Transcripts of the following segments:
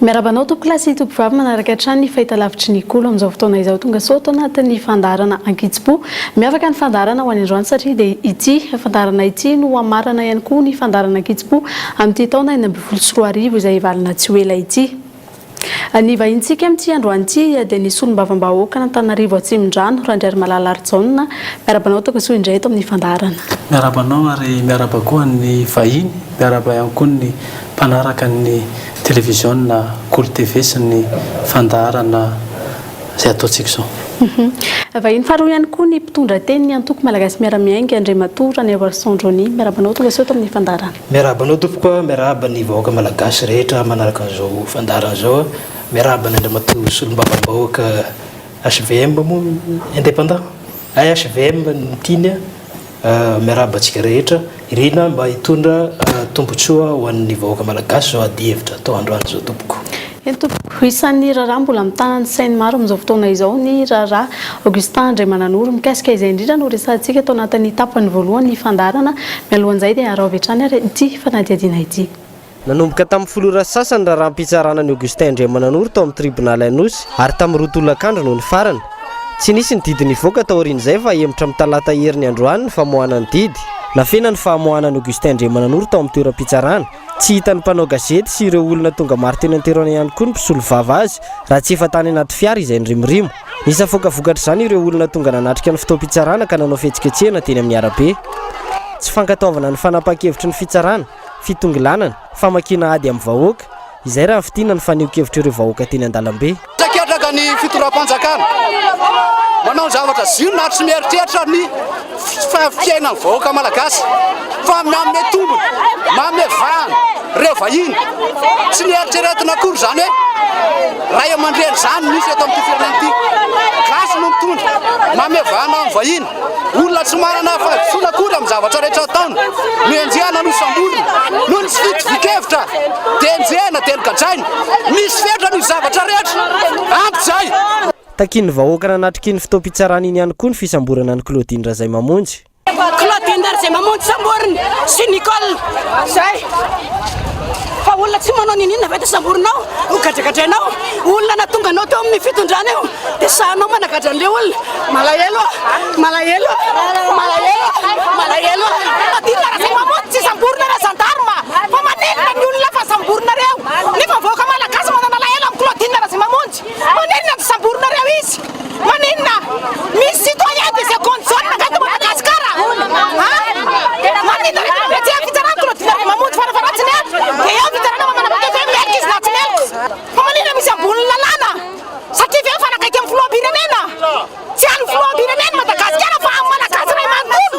Miarahaba anao tompokolahy sy tompovavy manaraka hatrany ny fahitalavitry ny Kolo amin'izao fotoana izao. Tonga soa ato anatin'ny fandaharana Ankitsim-po. Miavaka ny fandaharana ho any androany satria dia ity fandaharana ity no hamarana ihany koa ny fandaharana Ankitsim-po amin'ity taona 2016 izay hivalona tsy ho ela ity. Ny vahintsika amin'ity androany ity dia ny solombavambahoakan'Antananarivo Atsimondrano, Randriarimalala Harijaona. Miarahaba anao tonga soa indray eto amin'ny fandaharana. Miarahaba anao ary miarahaba koa ny vahiny, miarahaba ihany koa ny mpanaraka ny televiziona Kolo TV sy ny fandaharana izay ataontsika izao. Vahiny faharoa ihany koa ny mpitondra tenin'ny antoko Malagasy Miara-Miainga, Andriamatoa Ranaivoarison Johnny. Miarahaba anao tonga soa eto amin'ny fandaharana. Miarahaba anao tompoko a, miarahaba ny vahoaka Malagasy rehetra manaraka an'izao fandaharana izao a, miarahaba an'i Andriamatoa Solombavambahoaka HVM moa indépendant? Hay HVM no tiany a. Miarahaba antsika rehetra. Irina mba hitondra tombotsoa ho an'ny vahoaka Malagasy izao adihevitra atao androany izao tompoko. Eny tompoko. Isan'ny raharaha mbola mitana ny sain'ny maro amin'izao fotoana izao ny raharaha Augustin Andriamananoro. Mikasika izay indrindra no resahantsika tao anatin'ny tapany voalohany fandaharana. Mialohan'izay dia araho avy hatrany ary ity fanadihadiana ity. Nanomboka tamin'ny folo ora sy sasany ny raharaham-pitsarana an'i Augustin Andriamananoro tao amin'ny tribonaly Anosy ary tamin'ny roa tolakandro no nifarana. Tsy nisy ny didy nivoaka taorian'izay fa hemotra amin'ny talata heriny androany ny famoahana ny didy. Nafenina ny famoahana an'i Augustin Andriamananoro tao amin'ny toeram-pitsarana. Tsy hitan'ny mpanao gazety sy ireo olona tonga maro teny an-toerana ihany koa ny mpisolovava azy raha tsy efa tany anaty fiara izay nirimorimo. Nisafoaka vokatr'izany ireo olona tonga nanatrika ny fotoam-pitsarana ka nanao fihetsiketsehana teny amin'ny arabe. Tsy fankatoavana ny fanapahan-kevitry ny fitsarana. fitongilanana, famakiana ady amin'ny vahoaka, izay raha fintinina ny fanehoan-kevitr'ireo vahoaka teny an-dalambe. Mihetraketraka ny fitondram-panjakana, manao ny zavatra zinona ary tsy mieritreritra ny fiainan'ny vahoaka malagasy fa manome tombony, manome vahana ireo vahiny. Tsy nieritreretina akory izany hoe ray aman-dreny izany misy eto amin'ity firenena ity. Gasy no mitondra, manome vahana amin'ny vahiny. Olona tsy manana fahadisoana akory amin'ny zavatra rehetra ataony no enjehina no samborina noho ny tsy fitovian-kevitra dia enjehina dia nogadraina. Misy fetrany ny zavatra rehetra. Ampy izay. Takian'ny vahoaka nanatrika iny fotoam-pitsarana iny ihany koa ny fisamborana an'i Claudine Razaimamonjy. Claudine Razaimamonjy samborina sy Nicole zay fa olona tsy manao niniana ve dia samborinao ho gadragadrainao olona natonga anao teo amin'ny fitondrana io Dia sahanao managadra an'ilay olona. Malahelo aho, malahelo aho, malahelo aho, malahelo aho. Madinina raha zay mamono tsy samborina reo gendarme fa maninona ny olona fa samborinareo nefa vahoaka malagasy manana alahelo am Claudine Razafimamonjy maninona tsy samborinareo izy maninona misy citoyen de seconde zone nga eto Madagascar a maninona re tsy fitsarana Claudine Razafimamonjy farafaharatsiny a dia eo fitsarana manapa-kevitra hoe meloka izy na tsy meloka fa maninona misy ambonin'ny lalàna Satria ve mifanakaiky amin'ny filoham-pirenena? Tsy an'ny filoham-pirenena Madagasikara fa an'ny Malagasy iray manontolo.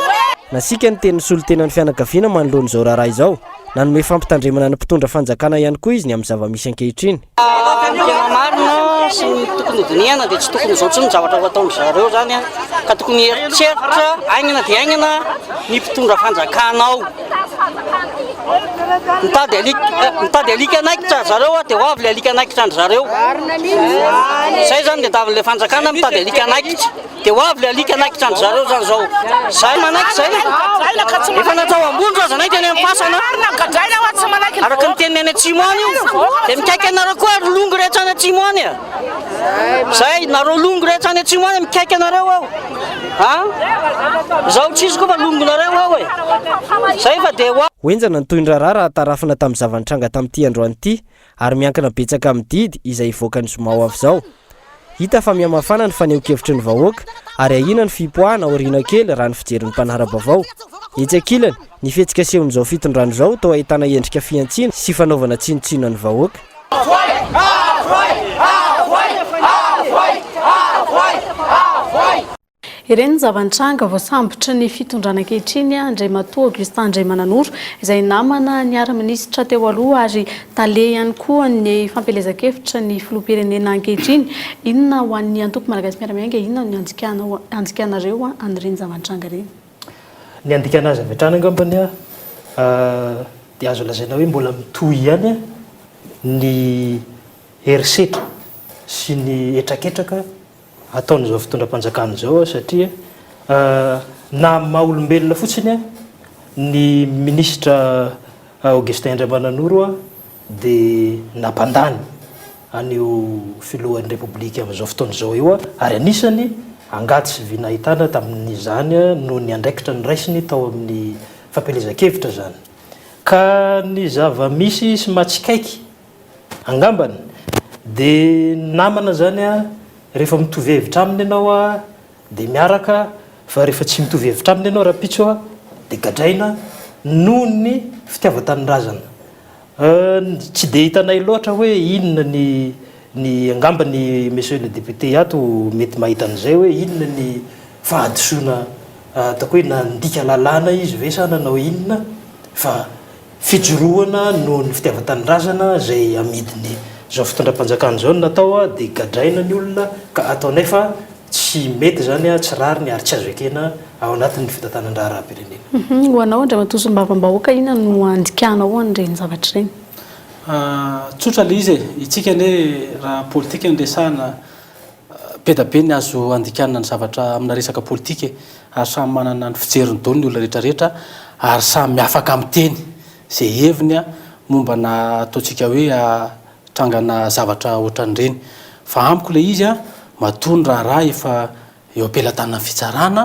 Nasiaka ny tenin'ny solontenan'ny fianakaviana manoloana izao raharaha izao. Nanome fampitandremana ny mpitondra fanjakana ihany koa izy ny amin'ny zava-misy ankehitriny. Ny tena marina sy ny tokony hodinihana dia tsy tokony izao intsony ny zavatra ho ataon-dry zareo izany ka tokony hieritreritra haingana dia haingana ny mpitondra fanjakana ao. Mitady alika, mitady alika anaikitra ry zareo dia ho avy ilay alika anaikitra an-dry zareo. Izay izany dia davin'ilay fanjakana mitady alika anaikitra. Dia ho avy ilay alika anaikitra an-dry zareo izany izao. Izay manaiky izay. Efa natao ambony ry zalahy teny amin'ny fasana. Araka ny teniny any atsimo any io. Dia mikaiky anareo koa ry longo rehetra any atsimo any e. Zay, nareo longo rehetra any atsimo any mikaiky anareo aho. A? Zaho tsisy koa fa longonareo aho e. Zay fa dia ho. Ho henjana ny tohin'ny raharaha raha tarafina tamin'ny zava-nitranga tamin'ity androany ity ary miankina betsaka amin'ny didy izay hivoaka ny zoma ho avy izao. Hita fa mihamafana ny fanehoan-kevitry ny vahoaka ary ahiana ny fipoahana aoriana kely raha ny fijerin'ny mpanara-baovao. Etsy ankilany, ny fihetsika asehon'izao fitondrana izao toa ahitana endrika fihantsiana sy fanaovana tsinontsinona ny vahoaka. Ireny ny zava-nitranga voasambotry ny fitondrana ankehitriny Andriamatoa Augustin Andriamananoro izay namana niara-minisitra teo aloha ary tale ihany koa ny fampielezan-kevitra ny filoham-pirenena ankehitriny. Inona ho an'ny antoko Malagasy Miara-Miainga, inona no andikanareo an'ireny zava-nitranga ireny? Ny andikana azy avy hatrany angambany dia azo lazaina hoe mbola mitohy ihany ny herisetra sy ny hetraketraka ataon'izao fitondram-panjakana izao satria na amin'ny maha olombelona fotsiny ny minisitra Augustin Andriamananoro dia nampandany. an'io filohan'ny Repoblika amin'izao fotoana izao io ary anisany angady sy vy nahitana tamin'izany noho ny andraikitra noraisiny tao amin'ny fampielezan-kevitra izany. Ka ny zava-misy sy mahatsikaiky angambany dia ny namana izany rehefa mitovy hevitra aminy ianao dia miaraka fa rehefa tsy mitovy hevitra aminy ianao rahampitso dia gadraina noho ny fitiavan-tanindrazana. Tsy dia hitanay loatra hoe inona ny ny angamba ny monsieur le député ato mety mahita an'izay hoe inona ny fahadisoana ataoko hoe nandika lalàna izy ve sa nanao inona fa fijoroana noho ny fitiavan-tanindrazana izay amidiny izao fitondram-panjakana izao no natao dia gadraina ny olona ka ataonay fa tsy mety izany, tsy rariny ary tsy azo ekena ao anatin'ny fitantanan-draharaham-pirenena. Ho anao Andriamatoa Solombavambahoaka, inona no andikanao an'ireny zavatra ireny? Tsotra ilay izy e, itsika anie raha politika no resahana, be da be ny azo andikanana ny zavatra amina resaka politika e, ary samy manana ny fijeriny daholo ny olona rehetra rehetra, ary samy afaka miteny izay heviny mombana ataontsika hoe trangana zavatra ohatran'ireny. Fa amiko ilay izy an, matoa ny raharaha efa eo am-pelatanan'ny fitsarana,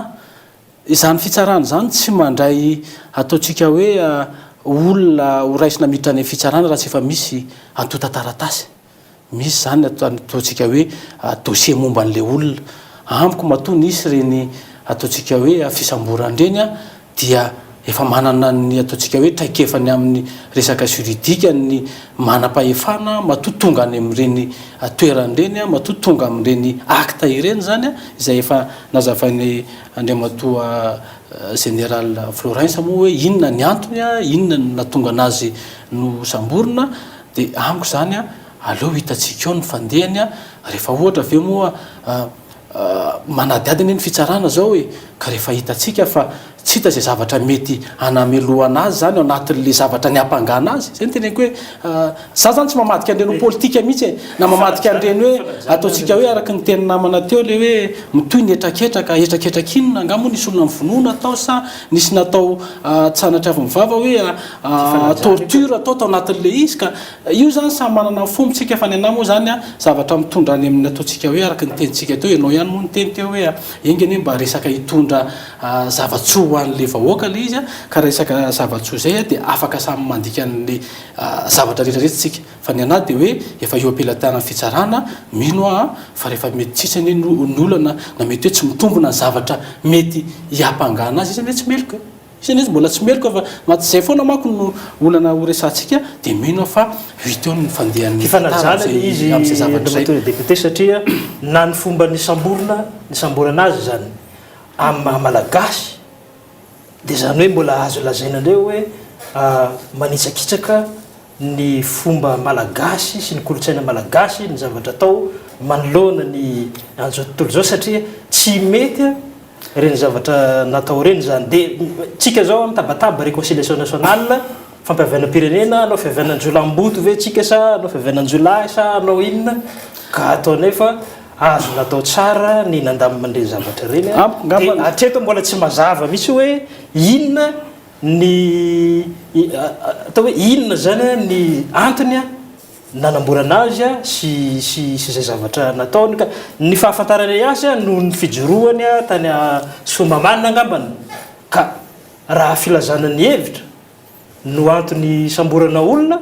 izany fitsarana izany tsy mandray ataontsika hoe olona ho raisina miditra any amin'ny fitsarana raha tsy efa misy antontan-taratasy. Misy izany ataontsika hoe dossier momba an'ilay olona. Amiko matoa nisy ireny ataontsika hoe fisamborana ireny an, dia efa manana ny ataontsika hoe traikefany amin'ny resaka juridique ny manam-pahefana matoa tonga any amin'ireny toerana ireny, matoa tonga amin'ireny acte ireny izany izay efa nazavain'i Andriamatoa Général Florens moa hoe inona ny antony, inona no nahatonga an'azy nosamborina dia amiko izany aleo hitantsika eo ny fandehany rehefa ohatra ve moa Manadihady anie ny fitsarana zao e, ka rehefa hitantsika fa tsy hita izay zavatra mety hanamelohana azy zany ao anatin'le zavatra niampangana azy, zay no teneniko hoe za zany tsy mamadika an'ireny ho politika mihitsy e, na mamadika an'ireny hoe ataontsika hoe araka ny tenin'ny namana teo le hoe mitohy ny hetraketraka, hetraketraka inona, angaha moa nisy olona novonoina tao sa nisy natao tsy sanatria avy ny vava hoe torture atao tao anatin'le izy ka Io zany samy manana ny fomba tsika fa ny anah moa zany a zavatra mitondra any amin'ny ataontsika hoe araka ny tenintsika teo ianao ihany moa niteny teo hoe enga anie mba resaka hitondra zavatsoa ho an'le vahoaka le izy a ka resaka zavatsoa zay a dia afaka samy mandika an'le zavatra rehetra rehetra tsika fa ny anah dia hoe efa eo am-pelatanan'ny fitsarana mino aho fa rehefa mety tsisy anie ny olana na mety hoe tsy mitombina ny zavatra mety hiampangana azy izy anie tsy meloka e. Izy anie mbola tsy meloka fa na tsy izay foana manko no olana ho resahantsika dia mino aho fa ho hita eo ny fandehan'ny tantara Fifanajana ilay izy amin'izay zavatra izay. Andriamatoa Député satria na ny fomba nisamborina nisamborana azy izany amin'ny maha Malagasy dia izany hoe mbola azo lazaina indray hoe manitsakitsaka ny fomba Malagasy sy ny kolontsaina Malagasy ny zavatra atao manoloana ny an'izao tontolo izao satria tsy mety Ireny zavatra natao ireny izany. Dia tsika zao mitabataba réconciliation nationale, fampihavanam-pirenena, hanao fihavanan'jiolahimboto ve tsika sa hanao fihavanan'jiolahy sa hanao inona? Ka ataonay fa azo natao tsara ny nandamina an'ireny zavatra ireny. Dia hatreto mbola tsy mazava mihitsy hoe inona ny atao hoe inona izany ny antony nanamborana azy sy sy sy izay zavatra nataony ka ny fahafantaranay azy noho ny fijoroany tany Soamahamanina angambany ka raha filazana ny hevitra no antony hisamborana olona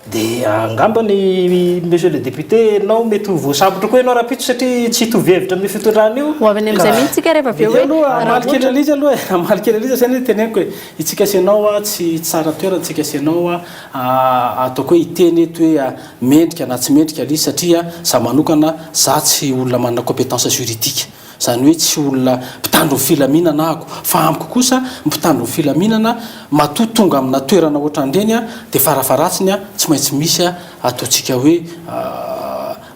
dia angambany monsieur le député enao mety ho voasambotra koa ianao rahampitso satria tsy hitovy hevitra amin'io fitondrana io Ho avy any amin'izay mihitsy tsika rehefa avy eo hoe Aloha raha hamaly kely ohatra an'izy aloha e, hamaly kely an'izy zay no teneniko e, itsika sy ianao tsy tsara toerana tsika sy ianao Ataoko hoe hiteny eto hoe mendrika na tsy mendrika ilay izy satria za manokana za tsy olona manana compétence juridique, izany hoe tsy olona mpitandro ny filaminana ahako fa amiko kosa ny mpitandro ny filaminana matoa tonga amina toerana ohatran'ireny dia farafaharatsiny tsy maintsy misy ataontsika hoe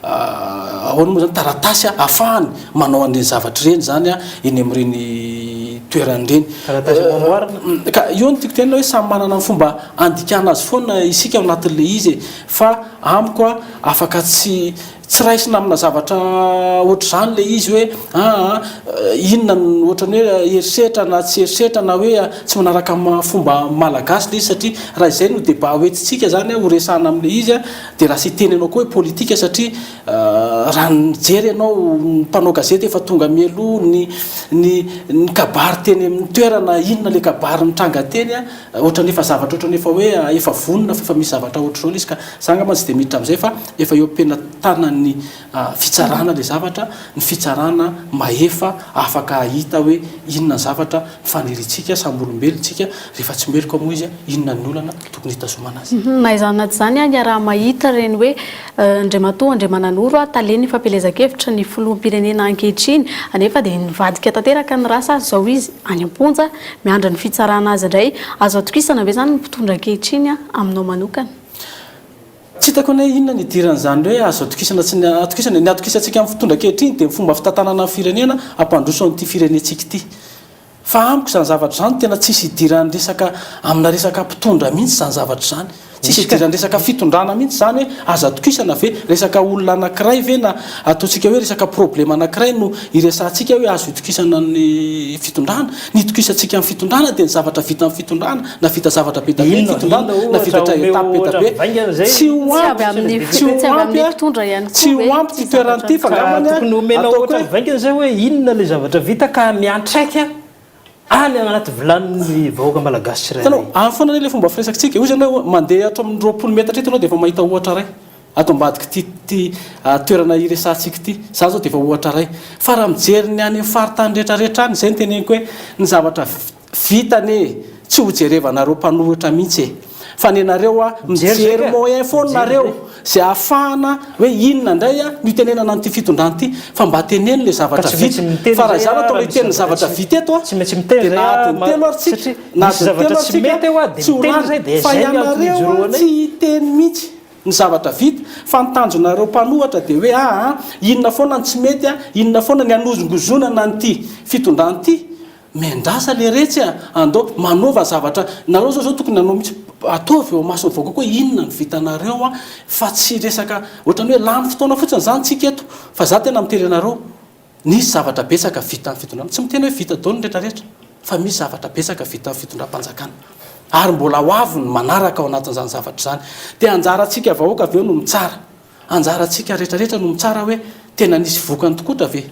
Ahoana moa izany, taratasy ahafahany manao an'ireny zavatra ireny izany eny amin'ireny toerana ireny. Taratasy amboarina. Ka eo no tiako tenenina hoe samy manana ny fomba andikana azy foana isika ao anatin'ilay izy e. Fa amiko afaka tsy. Tsy raisina amina zavatra ohatr'izany ilay izy hoe aa inona no ohatran'ny hoe herisetra na tsy herisetra na hoe tsy manaraka amin'ny fomba malagasy ilay izy satria raha izay no débat hoentintsika izany ho resahana amin'ilay izy dia lasa hiteny anao koa hoe politika satria raha nijery ianao ny mpanao gazety efa tonga mialoha ny ny ny kabary teny amin'ny toerana inona ilay kabary nitranga teny Ohatran'ny efa zavatra ohatran'ny efa hoe efa vonona fa efa misy zavatra ohatr'izao ilay izy ka za angamba tsy dia miditra amin'izay fa efa eo am-pelatanan'ny fitsarana ilay zavatra, ny fitsarana mahefa afaka hahita hoe inona ny zavatra faniriantsika samy olombelona tsika, rehefa tsy meloka moa izy inona ny olana tokony hitazomana azy. Na izany na tsy izany, iaraha-mahita ireny hoe Andriamatoa Andriamananoro, talen'ny fampielezan-kevitry ny filoham-pirenena ankehitriny, anefa dia nivadika tanteraka ny rasa ary izao izy any am-ponja Miandry ny fitsarana azy indray. Azo atokisana ve izany ny mpitondra ankehitriny aminao manokana? Tsy hitako anie inona ny idiran'izany hoe azo atokisana tsy atokisana e. Ny atokisantsika amin'ny fitondra ankehitriny dia ny fomba fitantanana ny firenena hampandroso an'ity firenentsika ity. Fa amiko izany zavatra izany tena tsisy idiran'ny resaka amina resaka mpitondra mihitsy izany zavatra izany. Tsisy idiran'ny resaka fitondrana mihitsy izany hoe azo atokisana ve? Resaka olona anankiray ve na ataontsika hoe resaka problème anankiray no iresahantsika hoe azo itokisana ny fitondrana? Ny itokisantsika ny fitondrana dia ny zavatra vitan'ny fitondrana, nahavita zavatra be dia be ny fitondrana, nahavita étape be dia be. Tsy ho ampy, tsy ho ampy, tsy ho ampy ity toerana ity fa angambany Tokony omenao ataoko ohatra hoe. mivaingana izay hoe inona ilay zavatra vita ka miantraika Any anaty vilanin'ny vahoaka malagasy tsirairay. Hitanao, any foana anie ilay fomba firesakitsika. Hoy izy ianao hoe mandeha ato amin'ny 20 metatra eto ianao dia efa mahita ohatra iray. Ato ambadik'ity ity toerana iresahantsika ity. Izany izao dia efa ohatra iray. Fa raha mijery ny any amin'ny faritany rehetrarehetra any, izay no teneniko hoe ny zavatra vita anie tsy ho jerevanareo mpanohitra mihitsy e. Fa nenareo a, mijery moyen foana nareo zay ahafahana hoe inona indray a no itenenana an'ity fitondrana ity, fa mba teneno le zavatra vita, fa raha izaho no atao le hiteny ny zavatra vita eto a, de na adiny telo ary tsika, na adiny telo ary tsika tsy ho lany, fa ianareo a tsy hiteny mihitsy ny zavatra vita, fa ny tanjonareo mpanohatra de hoe aa inona foana ny tsy mety a, inona foana ny hanozongozonana an'ity fitondrana ity, Miandrasa leretsy a! Andao manaova zavatra, nareo zao zao tokony hanao mihitsy, ataovy eo imason'ny vahoaka koa inona no vitanareo a! Fa tsy resaka ohatran'ny hoe lany fotoana fotsiny zany tsika eto, fa za tena miteny anareo, nisy zavatra betsaka vitan'ny fitondrana, tsy miteny hoe vita daholo ny rehetra rehetra, fa misy zavatra betsaka vitan'ny fitondram-panjakana, ary mbola ho avy ny manaraka ao anatin'izany zavatra izany, dia anjarantsika vahoaka avy eo no mitsara, anjarantsika rehetra rehetra no mitsara hoe tena nisy vokany tokotra ve?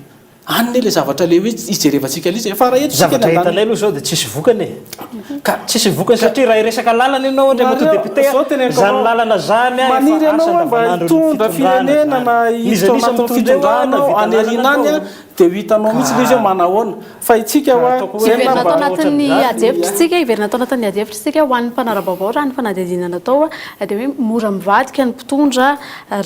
Any ne le zavatra le hoe ijerevantsika le izy e, fa raha eto isika Zavatra ny hitanay andany. aloha izao dia tsisy vokany e. Ka Tsisy vokany satria raha hiresaka lalana ianao Andriamatoa Nareo, député a, zao teneniko izany anao, lalana zany a efa maniry asa ianao hoe mba andavanandron'ny hitondra fitondrana firenena zany. na N'iza hiditra ao n'iza anatin'ny mitondra eo a, fitondrana ao nahavita any lalana aoriana any a, anao. dia ho hitanao mihitsy le izy hoe Ka manahoana. Fa isika ka hoa, ataoko hoe zay Hiverina na ato mba anatin'ny ohatran'izany ady hevitra isika, hiverina ato anatin'ny ady hevitra isika ho an'ny mpanara-baovao raha ny fanadihadiana natao dia hoe mora mivadika ny mpitondra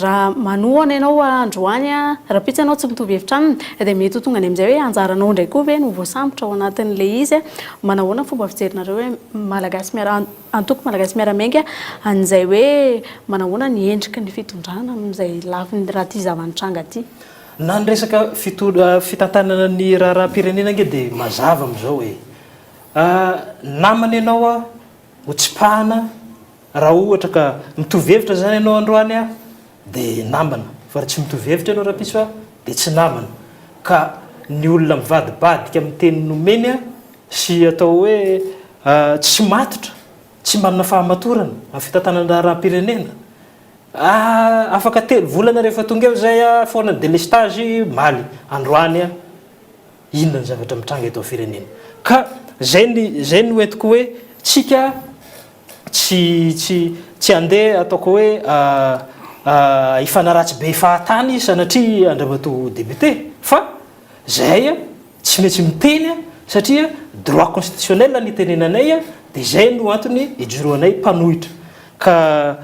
Raha manohana ianao androany, rahampitso ianao tsy mitovy hevitra aminy, dia mety ho tonga any amin'izay hoe anjaranao indray koa ve no voasambotra ao anatin'ilay izy. Manahoana ny fomba fijerinareo hoe Malagasy miara, antoko Malagasy miara-miainga an'izay hoe manahoana ny endriky ny fitondrana amin'izay lafiny raha ity zava-nitranga ity? Na ny resaka fitantanana ny raharaham-pirenena ange dia mazava amin'izao e. Namana ianao ho tsipahana Raha ohatra ka mitovy hevitra izany ianao androany aho dia namana, fa raha tsy mitovy hevitra ianao rahampitso aho dia tsy namana. Ka ny olona mivadibadika amin'ny teny nomeny sy atao hoe tsy matotra, tsy manana fahamatorana amin'ny fitantanana raharaham-pirenena, afaka telo volana rehefa tonga eo izay aho foana ny délestage, omaly, androany aho. Inona ny zavatra mitranga eto amin'ny firenena? Ka zay ny zay no entiko hoe tsika tsy tsy tsy handeha ataoko hoe hifanaratsy be fahatany sanatria Andriamatoa député fa zahay tsy maintsy miteny satria droit constitutionnel ny itenenanay dia zay no antony ijoroanay mpanohitra ka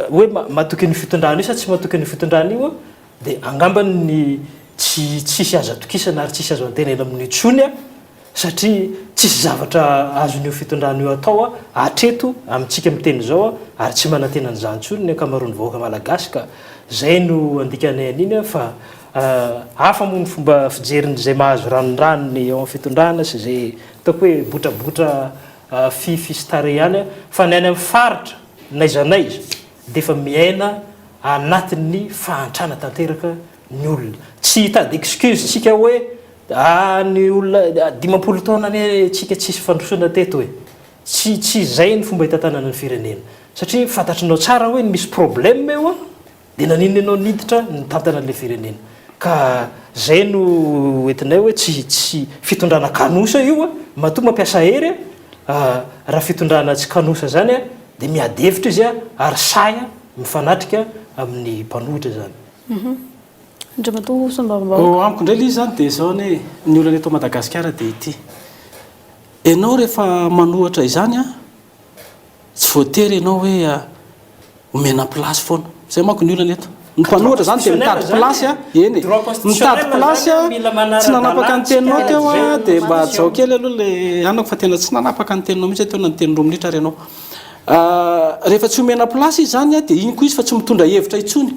hoe matoky an'io fitondrana io sa tsy matoky an'io fitondrana io Dia angambany ny tsy tsisy azo atokisana ary tsisy azo antenaina amin'io intsony satria tsisy zavatra azon'io fitondrana io atao hatreto amintsika miteny izao ary tsy manantena an'izany intsony ny ankamaroan'ny vahoaka malagasy ka izay no andikanay an'iny fa hafa moa ny fomba fijerin'izay mahazo ranondranony eo amin'ny fitondrana sy izay ataoko hoe botrabotra fify sy tarehy ihany fa ny any amin'ny faritra n'aiza n'aiza dia efa miaina. anatin'ny fahantrana tanteraka ny olona. Tsy hitady excuse tsika hoe ah ny olona 50 taona anie tsika tsisy fandrosoana teto e. Tsy tsy izay ny fomba hitantanana ny firenena. Satria fantatrinao tsara hoe misy problème eo an, dia naninona ianao niditra nitantana an'ilay firenena. Ka zay no entinay hoe tsy tsy fitondrana kanosa io an, matoa mampiasa hery an, raha fitondrana tsy kanosa zany an, dia miady hevitra izy an, ary sahy mifanatrika amin'ny mpanohitra zany. Andriamatoa Solombavambahoaka. Amiko indray ilay izy izany dia izao anie, ny olana eto Madagasikara dia ity. Ianao rehefa manohatra izany an, tsy voatery ianao hoe omena place foana. Izay manko ny olana eto. Ny mpanohatra izany dia mitady place an, eny e, mitady place an, tsy nanapaka ny teninao teo an, dia mba hajao kely aloha ilay anako fa tena tsy nanapaka ny teninao mihitsy aho teo na niteny roa minitra ary ianao. Rehefa tsy omena place izy izany an, dia iny koa izy fa tsy mitondra hevitra intsony.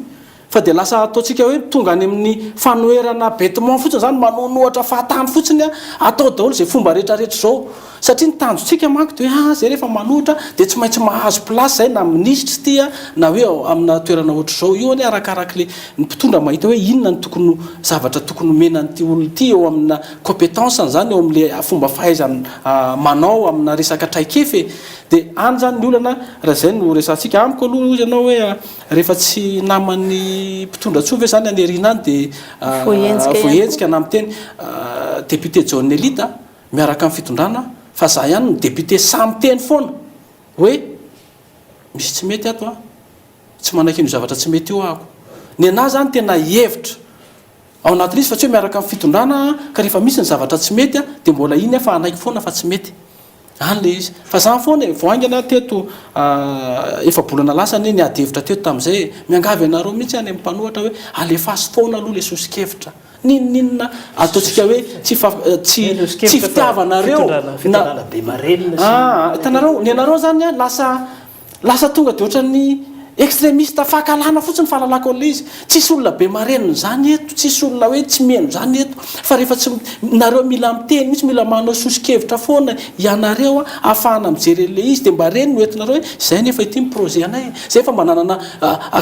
Fa dia lasa ataontsika hoe tonga any amin'ny fanoherana bêtement fotsiny izany, manohanohatra fahatany fotsiny, atao daholo izay fomba rehetra rehetra izao. Satria ny tanjontsika manko dia hoe ah izay rehefa manohitra dia tsy maintsy mahazo place izay na minisitra ity na hoe amina toerana ohatr'izao. Io anie arakarak'ilay ny mpitondra mahita hoe inona no tokony ho zavatra tokony homena an'ity olona ity eo amina compétence-ny izany, eo amin'ilay fomba fahaizany manao amina resaka traikefa e. Dia any izany ny olana raha izay no resahantsika. Amiko aloha hozy ianao hoe Rehefa tsy naman'ny mpitondra intsony ve zany any aoriana any dia voahenjika na miteny député John Elite miaraka amin'ny fitondrana fa za ihany no député sahy miteny foana hoe misy tsy mety ato a, tsy manaiky an'io zavatra tsy mety io ahako. Ny anah zany tena hevitra ao anatin'izy fa tsy hoe miaraka amin'ny fitondrana ka rehefa misy ny zavatra tsy mety dia mbola iny aho fa hanaiky foana fa tsy mety. Any le izy. Fa zany foana e, vao haingana aho teto efa-bolana lasa anie niady hevitra teto tamin'izay e. Miangavy anareo mihitsy any amin'ny mpanohatra hoe alefaso foana aloha le soso-kevitra. N'inon'inona ataontsika hoe tsy tsy tsy fitiavanareo na ah, hitanareo, ny anareo zany an lasa Lasa tonga dia ohatran'ny extremiste fankahalana fotsiny fahalalako an'ilay izy. Tsisy olona be marenina izany eto, tsisy olona hoe tsy mihaino izany eto. Fa rehefa tsy, nareo mila miteny mihitsy, mila manao soso-kevitra foana ianareo ahafahana mijery an'ilay izy. Dia mba ireny no entinareo hoe izay anefa ity ny projet anay e. Izay efa mba nanana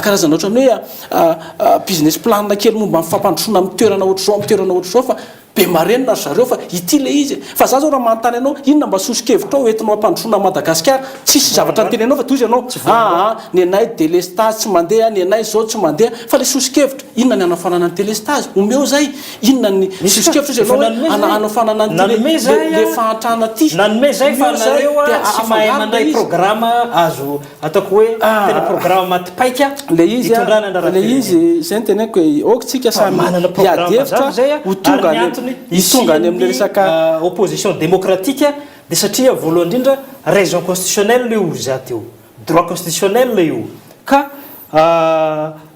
karazana ohatran'ny hoe business plan kely momba ny fampandrosoana amin'ny toerana ohatr'izao, amin'ny toerana ohatr'izao fa Be marenina ry zareo fa ity le izy e! Fa za zao raha manontany anao inona mba soso-kevitrao entinao hampandrosoana an'i Madagasikara? Tsisy zavatra notenenao fa tohizo ianao aa ny anay delestazy tsy mandeha, ny anay zao tsy mandeha fa le soso-kevitra inona ny hanafanana ny delestazy? Omeo zay inona ny soso-kevitra ozy ianao hoe ana hanafanana an'ity le le fahantrana ty? Nanome zay fa Omeo zay nareo dia tsy mahay afangaro le mandray izy. programa azo Ataoko hoe tena programa maty paika Le izy hitondrana ny a, le izy, raharaham-pirenena. zay no teneniko e, ok tsika Fa samy manana hiady programa hevitra mazava izay ho tonga ary ny any antony hitonga any amin'le hisian'ny resaka. opposition démocratique dia satria voalohany indrindra raison constitutionnelle io zato io, droit constitutionnel io ka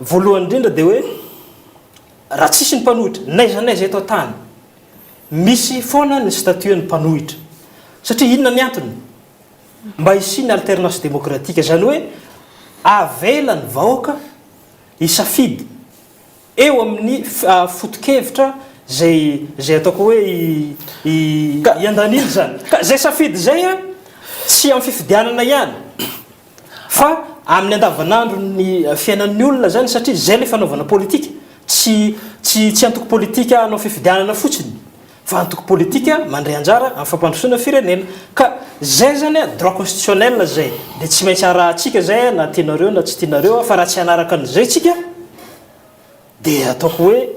voalohany indrindra dia hoe raha tsisy ny mpanohitra n'aiza n'aiza eto an-tany misy foana ny statut an'ny mpanohitra satria inona ny antony? Mba hisian'ny alternance démocratique, izany hoe avela ny vahoaka hisafidy eo amin'ny foto-kevitra izay izay ataoko hoe iandaniana izany. Ka izay safidy izay tsy amin'ny fifidianana ihany fa amin'ny andavanandron'ny fiainan'ny olona izany satria izay ilay fanaovana politika, tsy tsy tsy antoko politika hanao fifidianana fotsiny. Fa antoko politika mandray anjara amin'ny fampandrosoana firenena. Ka zay zany a, droit constitutionnel zay. Dia tsy maintsy arahantsika zay a, na tianareo na tsy tianareo a, fa raha tsy hanaraka an'izay tsika dia ataoko hoe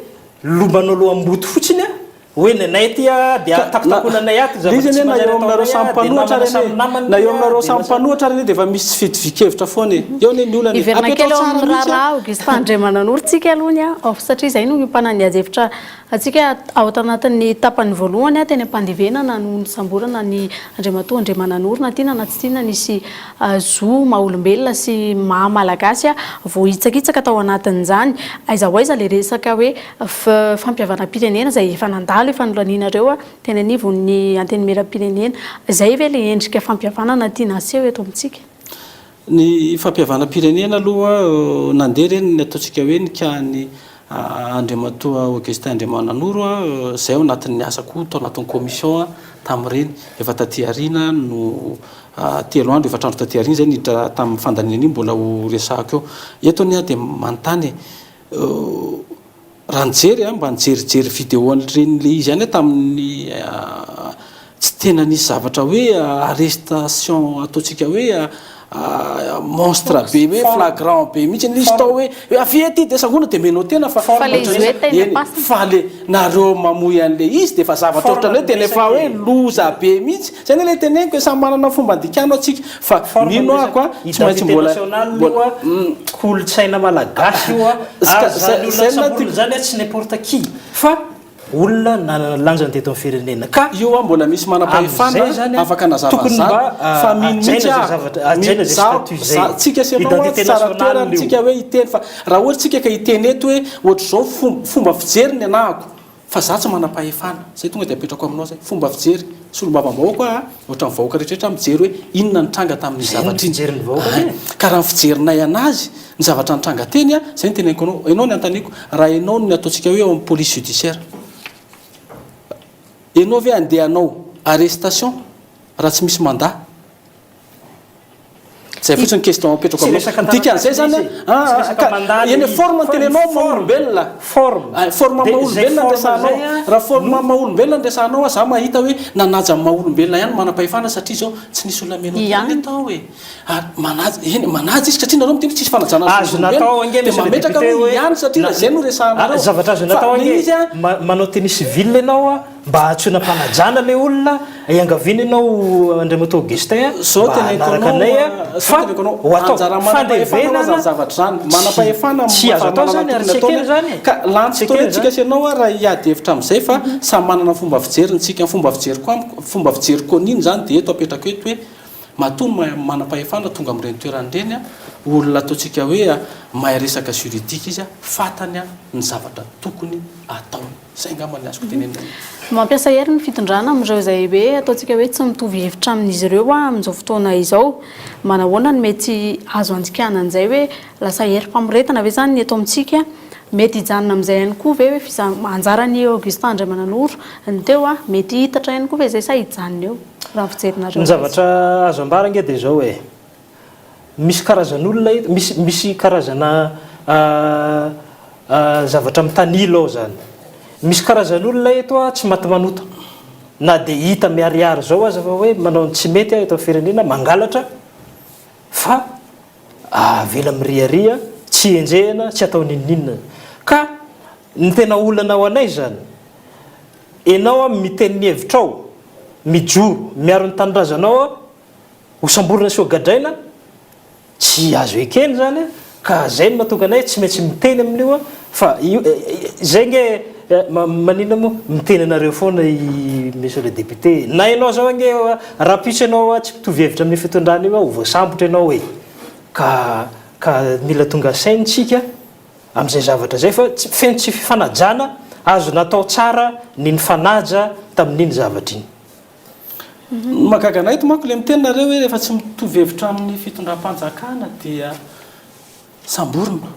lombanao loham-boto fotsiny a, hoe ny anay aty a, dia Ka na, takotakonanay ato ny le izy zavatra tsy anie na manjary eo aminareo ataonay samy a, dia mpanohatra namana ary samy anie, namana na ity eo a, aminareo dia samy lasa. mpanohatra ary anie dia efa misy tsy fitovian-kevitra foana e. Eo anie ny olana e. Hiverina Apetrao kely ao tsara amin'ny mihitsy a. raharaha Augustin Andriamananoro tsika aloha ny a, satria izay no niompanan'ny ady hevitra Antsika ao tanatin'ny tapany voalohany teny am-pandevenana no nisamborana an'i Andriamatoa Andriamananoro na tiana na tsy tiana nisy zo maha olombelona sy maha malagasy voahitsakitsaka tao anatin'izany. Aiza ho aiza ilay resaka hoe fampihavanam-pirenena izay efa nandalo efa nolanianareo teny anivon'ny Antenimierampirenena. Izay ve ilay endrika fampihavanana tiana aseho eto amintsika? Ny fampihavanam-pirenena aloha nandeha ireny ny ataontsika hoe ny cas-n'ny. Andriamatoa Augustin Andriamananoro, izay ao anatin'ny asako tao anatin'ny commission tamin'ireny. Efa taty aoriana no telo andro, efatra andro taty aoriana izay niditra tamin'ny fandaniana iny mbola ho resahako eo. Eto anie aho dia manontany e, Raha nijery aho, mba nijerijery vidéo an'ireny le izy ihany aho tamin'ny tsy tena nisy zavatra hoe arrestation ataontsika hoe monstre be hoe flagrant be mihitsy ilay izy tao hoe hoe avia aty dia sangona dia menotter-na fa Fa le izy hoe tena eny pasina. fa le nareo mamoy an'le izy dia efa zavatra ohatran'ny hoe tena efa hoe loza be mihitsy. Zay anie le teneniko e, samy manana ny fomba andikana tsika fa Forme mino ny ahako a, resaka tsy maintsy identité mbola nationale io mbola a, kolontsaina malagasy io a, Ska ary zay zany olona zay no tsaboina tiako zany a tsy n'importe qui fa olona nanana lanjany teto amin'ny firenena ka Io a mbola misy manam-pahefana amin'izay zany a afaka hanazava tokony an'izany mba fa mino hajaina mihitsy zay aho, zavatra mi hajaina zay zaho statut zay, za tsika sy ianao a identité tsy tsara nationale toerana io. tsika hoe hiteny fa raha ohatra tsika ka hiteny eto hoe ohatr'izao fomba fomba fijery ny anahako Fa za tsy manam-pahefana. Zay tonga dia apetrako aminao zay. Fomba fijery. Solombavambahoaka aho, ohatran'ny vahoaka rehetrarehetra mijery hoe inona nitranga tamin'iny Zay no zavatra iny. fijerin'ny vahoaka Hay. anie. Ka raha ny fijerinay anazy, ny zavatra nitranga teny an, zay no teneniko anao. Ianao ny anontaniako, raha ianao no ataontsika hoe ao amin'ny police judiciaire, ianao ve handeha hanao arrestation raha tsy misy mandat? Zay fotsiny question apetrako Tsy aminao. resaka Ny dikan'izay taratasy zany izy e. an, Tsy resaka ka mandat eny le izy forme fa ny teneninao maha forme. olombelona. Forme. Ah, forme Dia maha izay olombelona no forme resahanao. izay an Raha forme no maha olombelona no resahanao an, za mahita hoe nanaja ny maha olombelona ihany ny manam-pahefana satria izao tsy nisy olona menotter Ihany. le tao e. Ary manaja, eny manaja izy satria nareo miteny hoe tsisy fanajana ny Azo zon'olombelona. natao ange Dia monsieur le mametraka député hoe hoe ihany satria na raha izay no resahanareo. zavatra azo Fa natao le ange izy an, ma- manao tenue civile ianao an, Mba antsoina am-panajana ilay olona, iangaviana ianao Andriamatoa Augustin Zao mba teneniko hanaraka anao, anay a, zao fa teneniko anao, ho atao anjara manam-pahefana aza fandevenana ny zavatra izany, manam-pahefana tsy azo atao manana izany ary tokony tsy ataony ekena izany e, ka lany tsy fotoana ekena tsika izany. sy ianao raha hiady hevitra amin'izay fa samy manana ny fomba fijeriny tsika, ny fomba fijeriko amiko, fomba fijeriko an'iny izany dia eto apetrako eto hoe matoa ny manam-pahefana tonga amin'ireny toerana ireny, olona ataontsika hoe mahay resaka juridique izy, fantany ny zavatra tokony ataony. Zay angamba ny azoko tenenina aloha. Mampiasa hery ny fitondrana amin'ireo izay hoe ataontsika hoe tsy mitovy hevitra amin'izy ireo amin'izao fotoana izao. Manahoana no mety azo andikana an'izay hoe lasa herim-pamoretana ve izany ny eto amintsika? Mety hijanona amin'izay ihany koa ve hoe fiza- anjaran'i Augustin Andriamananoro ny teo? Mety hitatra ihany koa ve izay sa hijanona eo raha ny fijerinareo Ny azy? zavatra azo ambara ange dia izao e, Misy karazan'olona eto, misy misy karazana zavatra mitanila ao zany. Misy karazan'olona eto a tsy maty manota. Na dia hita miharihary zao aza fa hoe manao ny tsy mety eto amin'ny firenena, mangalatra fa avela miriaria, tsy enjehina, tsy atao n'inon'inona. Ka ny tena olana ho anay zany, enao a miteny ny hevitrao, mijoro, miaro ny tanindrazanao a, Ho samborina sy ho gadraina? Tsy azo ekena izany ka zay no mahatonga anay tsy maintsy miteny amin'io fa io zay nge maninona moa miteny anareo foana i monsieur le député na ianao zao ange rahampitso ianao tsy mitovy hevitra amin'io fitondrana io ho voasambotra ianao e ka ka mila tonga saina tsika amin'izay zavatra izay fa feno tsy fifanajana azo natao tsara ny nifanaja tamin'iny zavatra iny. Ny mahagaga anay eto manko le miteny nareo hoe rehefa tsy mitovy hevitra amin'ny fitondram-panjakana dia samborina.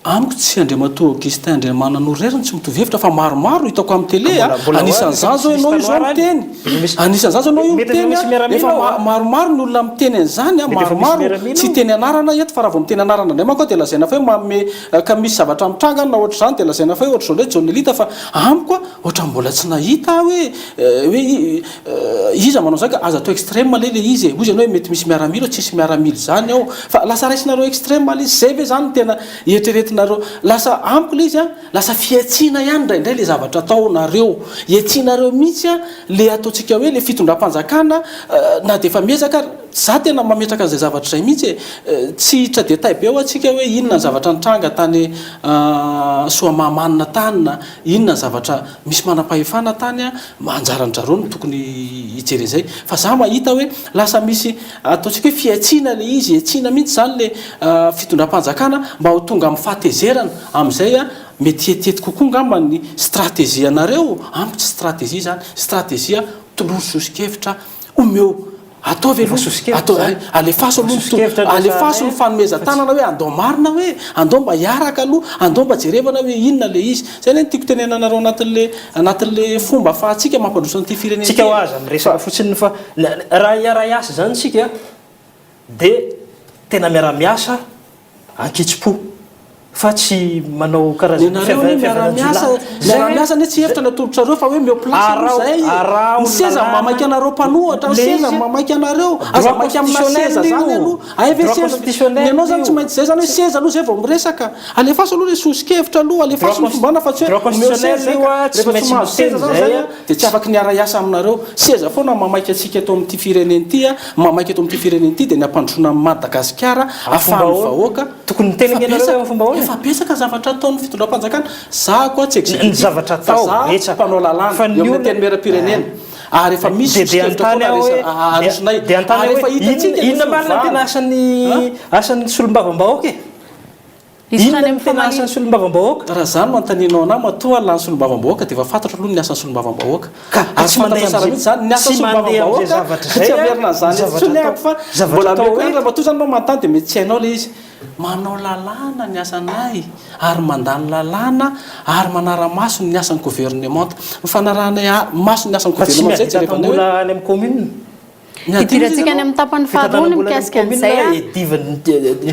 Amiko tsy Andriamatoa Augustin Andriamananoro irery no tsy mitovy hevitra fa maromaro hitako amin'ny télé a, anisan'izany zao ianao io zao miteny, anisan'izany zao ianao io miteny a, efa maromaro ny olona miteny an'izany a, maromaro, tsy hiteny anarana aho eto fa raha vao miteny anarana indray manko aho dia lazaina fa hoe manome ka misy zavatra mitranga any na ohatr'izany dia lazaina fa hoe ohatr'izao indray Jaonelita fa amiko a, Ohatran'ny mbola tsy nahita aho hoe hoe iza manao izany ka aza atao extrême anie le izy e, hoy izy ianao hoe mety misy miaramila ao, tsisy miaramila izany ao fa lasa raisinareo extrême le izy, zay ve zany no tena eritreretinareo, lasa amiko le izy an, lasa fihantsiana ihany indraindray le zavatra ataonareo, ihantsianareo mihitsy an le ataontsika hoe le fitondram-panjakana na dia efa miezaka ary, za tena mametraka an'izay zavatra izay mihitsy e, tsy hiditra détail be hoa tsika hoe inona ny zavatra nitranga tany Soamahamanina tany na Inona ny zavatra misy manam-pahefana tany a, anjaran-drareo no tokony hijery an'izay. Fa za mahita hoe lasa misy ataontsika hoe fihantsiana le izy, ihantsiana mihitsy zany le fitondram-panjakana mba ho tonga amin'ny fahatezerana, amin'izay a mety hietiety kokoa angamba ny stratégie anareo, amiko tsy stratégie zany, stratégie tolory soso-kevitra, omeo. Ataovy aloha, ataovy, alefaso aloha ny to, alefaso ny fanomezan-tanana hoe andao marina hoe, andao mba hiaraka aloha, andao mba jerevana hoe inona ilay izy. Izay anie no tiako tenenana anareo anatin'ilay, anatin'ilay fomba ahafahantsika mampandroso an'ity firenena ity Tsika e. hoa aza miresaka fotsiny fa raha hiara-hiasa izany isika dia tena miara-miasa Ankitsim-po fa tsy manao karazana Nenareo anie miara-miasa, miara-miasa anie tsy hevitra ny atolotrareo fa hoe omeo place aloha zahay e! Ny seza mamaika anareo mpanohatra, ny seza mamaika anareo, aza maika amina seza zany aloha, hay ve seza, ny anao zany tsy maintsy zay zany hoe seza aloha zay vao miresaka, alefaso aloha le soso-kevitra aloha, alefaso ny fombana fa tsy hoe omeo seza zay ka, rehefa tsy mahazo seza zany zay a, dia tsy afaky ny hiara-hiasa aminareo, seza foana mamaika antsika eto amin'ity firenena ity a, mamaika eto amin'ity firenena ity dia ny hampandrosoana an'i Madagasikara ahafahan'ny vahoaka Tokony miteny ange nareo hoe amin'ny fomba ahoana e? Efa betsaka ny zavatra ataon'ny fitondram-panjakana. Za koa tsy Ny executif zavatra fa atao za betsaka mpanao lalàna fa ny eo amin'ny olona antenimieram-pirenena ary efa misy Dia dia soso-kevitra anontany foana aho hoe resa arosonay dia anontany ary aho efa hoe hitantsika inona ny inona marina ny tena fiovana. asan'ny asan'ny solombavambahoaka e? Hizotra Inona any no amin'ny tena famaliana. asan'ny solombavambahoaka? Raha izany no anontanianao anah, matoa lany solombavambahoaka dia efa fantatro aloha ny asan'ny solombavambahoaka. Ka Ary tsy fantatro mandeha tsara amin'izay mihitsy izany, ny asan'ny tsy mandeha amin'izay solombavambahoaka, zavatra tsy izay hamerina ny an'izany eto zavatra intsony atao. aho fa Zavatra mbola atao ameko hoe ihany raha matoa izany ianao manontany dia mety tsy hainao ilay izy. Manao lalàna ny asanay ary mandany lalàna ary manara-maso ny asan'ny governemanta. Ny fanarahanay maso ny asan'ny Fa tsy governemanta miady izay jerevanay hoe. hitantam-bola any amin'ny commune. Hidirantsika any amin'ny tapany faharoa ny mikasika an'izay.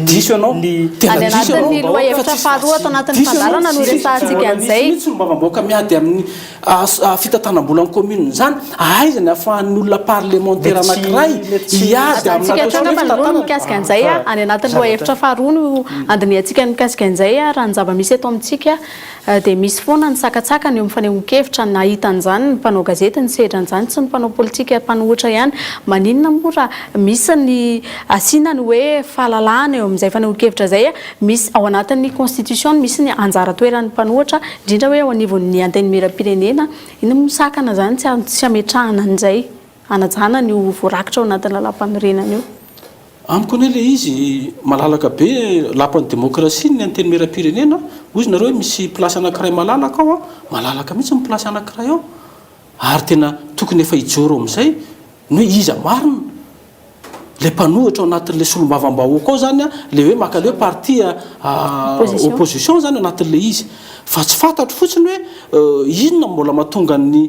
Diso ianao. Any anatin'ny lohahevitra faharoa ato anatin'ny fandaharana no hiresahantsika an'izay. Misy mihitsy solombavambahoaka miady amin'ny fitantanam-bolan'ny commune izany. Aiza ny ahafahan'ny olona parlemantera anankiray hiady amina Ajanontsika hatreo angamba ny loha ny mikasika an'izay. Any anatin'ny lohahevitra faharoa no handinihantsika ny mikasika an'izay. Raha ny zava-misy eto amintsika dia misy foana ny sakantsakana eo amin'ny fanehoan-kevitra, nahita an'izany ny mpanao gazety, nisedra an'izany tsy ny mpanao politika mpanohitra ihany. Maninona moa raha misy ny asiana ny hoe fahalalahana eo amin'izay fanehoan-kevitra izay, misy ao anatin'ny constitution misy ny anjara toeran'ny mpanohitra, indrindra hoe eo anivon'ny antenimierampirenena, inona moa ny sakana izany tsy hametrahana an'izay? Hanajana an'io voarakitra ao anatin'ny lalàmpanorenana io. Amiko anie ilay izy malalaka be, lapan'ny demokrasia ny antenimierampirenena, hoy izy nareo hoe misy place anankiray malalaka ao an, malalaka mihitsy ny place anankiray ao, ary tena tokony efa hijoro amin'izay ny hoe iza marina ilay mpanohitra ao anatin'ilay solombavambahoaka ao izany an, ilay hoe maka ilay hoe parti opposition izany ao anatin'ilay izy, fa tsy fantatro fotsiny hoe inona no mbola mahatonga ny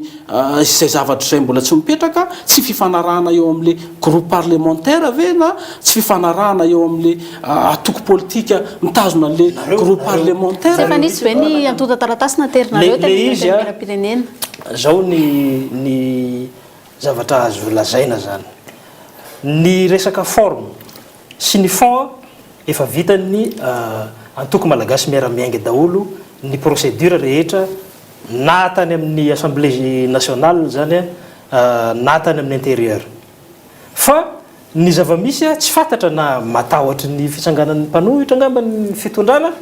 izay zavatra izay mbola tsy mipetraka, tsy fifanarahana eo amin'ilay groupe parlementaire ve na tsy fifanarahana eo amin'ilay antoko politika mitazona an'ilay groupe parlementaire. Tsy efa nisy ve ny antontan-taratasy naterinareo Le teny amin'ny izy a, Antenimierampirenena? zao ny ny zavatra azo lazaina zany, ny resaka forme sy ny fond efa vitan'ny antoko Malagasy Miara-Miainga daholo ny procédure rehetra na tany amin'ny Assemblée nationale izany na tany amin'ny intérieur. Fa ny zava-misy tsy fantatra na matahotry ny fitsanganan'ny mpanohitra angamba ny fitondrana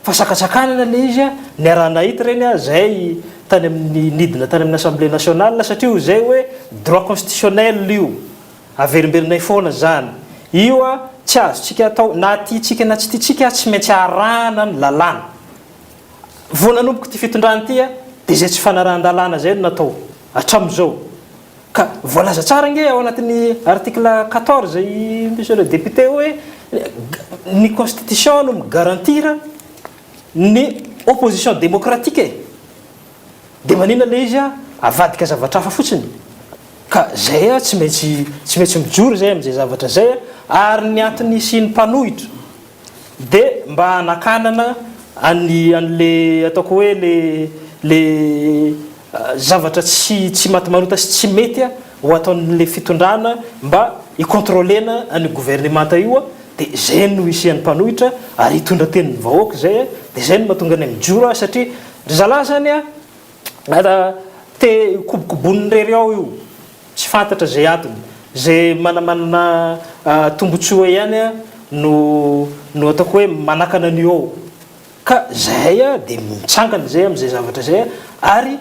fa sakatsakanana ilay izy, niaraha-nahita ireny izay tany amin'ny nidina tany amin'ny Assemblée nationale satria hoy izay hoe droit constitutionnel io, averimberinay foana izany. Io tsy azontsika atao na tiantsika na tsy tiantsika tsy maintsy arahana ny lalàna. Vao nanomboka ity fitondrana ity dia izay tsy fanarahan-dalàna izay no natao hatramin'izao. Ka voalaza tsara ange ao anatin'ny article 14 i monsieur le député hoe ny constitution no mi-garantir ny opposition démocratique e! Dia maninona ilay izy avadika zavatra hafa fotsiny? Ka izay tsy maintsy tsy maintsy mijoro izay amin'izay zavatra izay ary ny antony hisian'ny mpanohitra de mba hanakanana an'ny an'le ataoko hoe le le zavatra tsy tsy maty manota sy tsy mety ho ataon'le fitondrana mba hi-contrôler-na an'io gouvernemanta io de zay no hisian'ny mpanohitra ary hitondra tenin'ny vahoaka zay de zay no mahatonga anay mijoro satria ry zalahy zany a te hikobokobonin'ny rery ao io Tsy fantatra izay antony. Izay manamanana tombotsoa ihany no no ataoko hoe manakana an'io ao. Ka zahay dia mitsangana izay amin'izay zavatra izay ary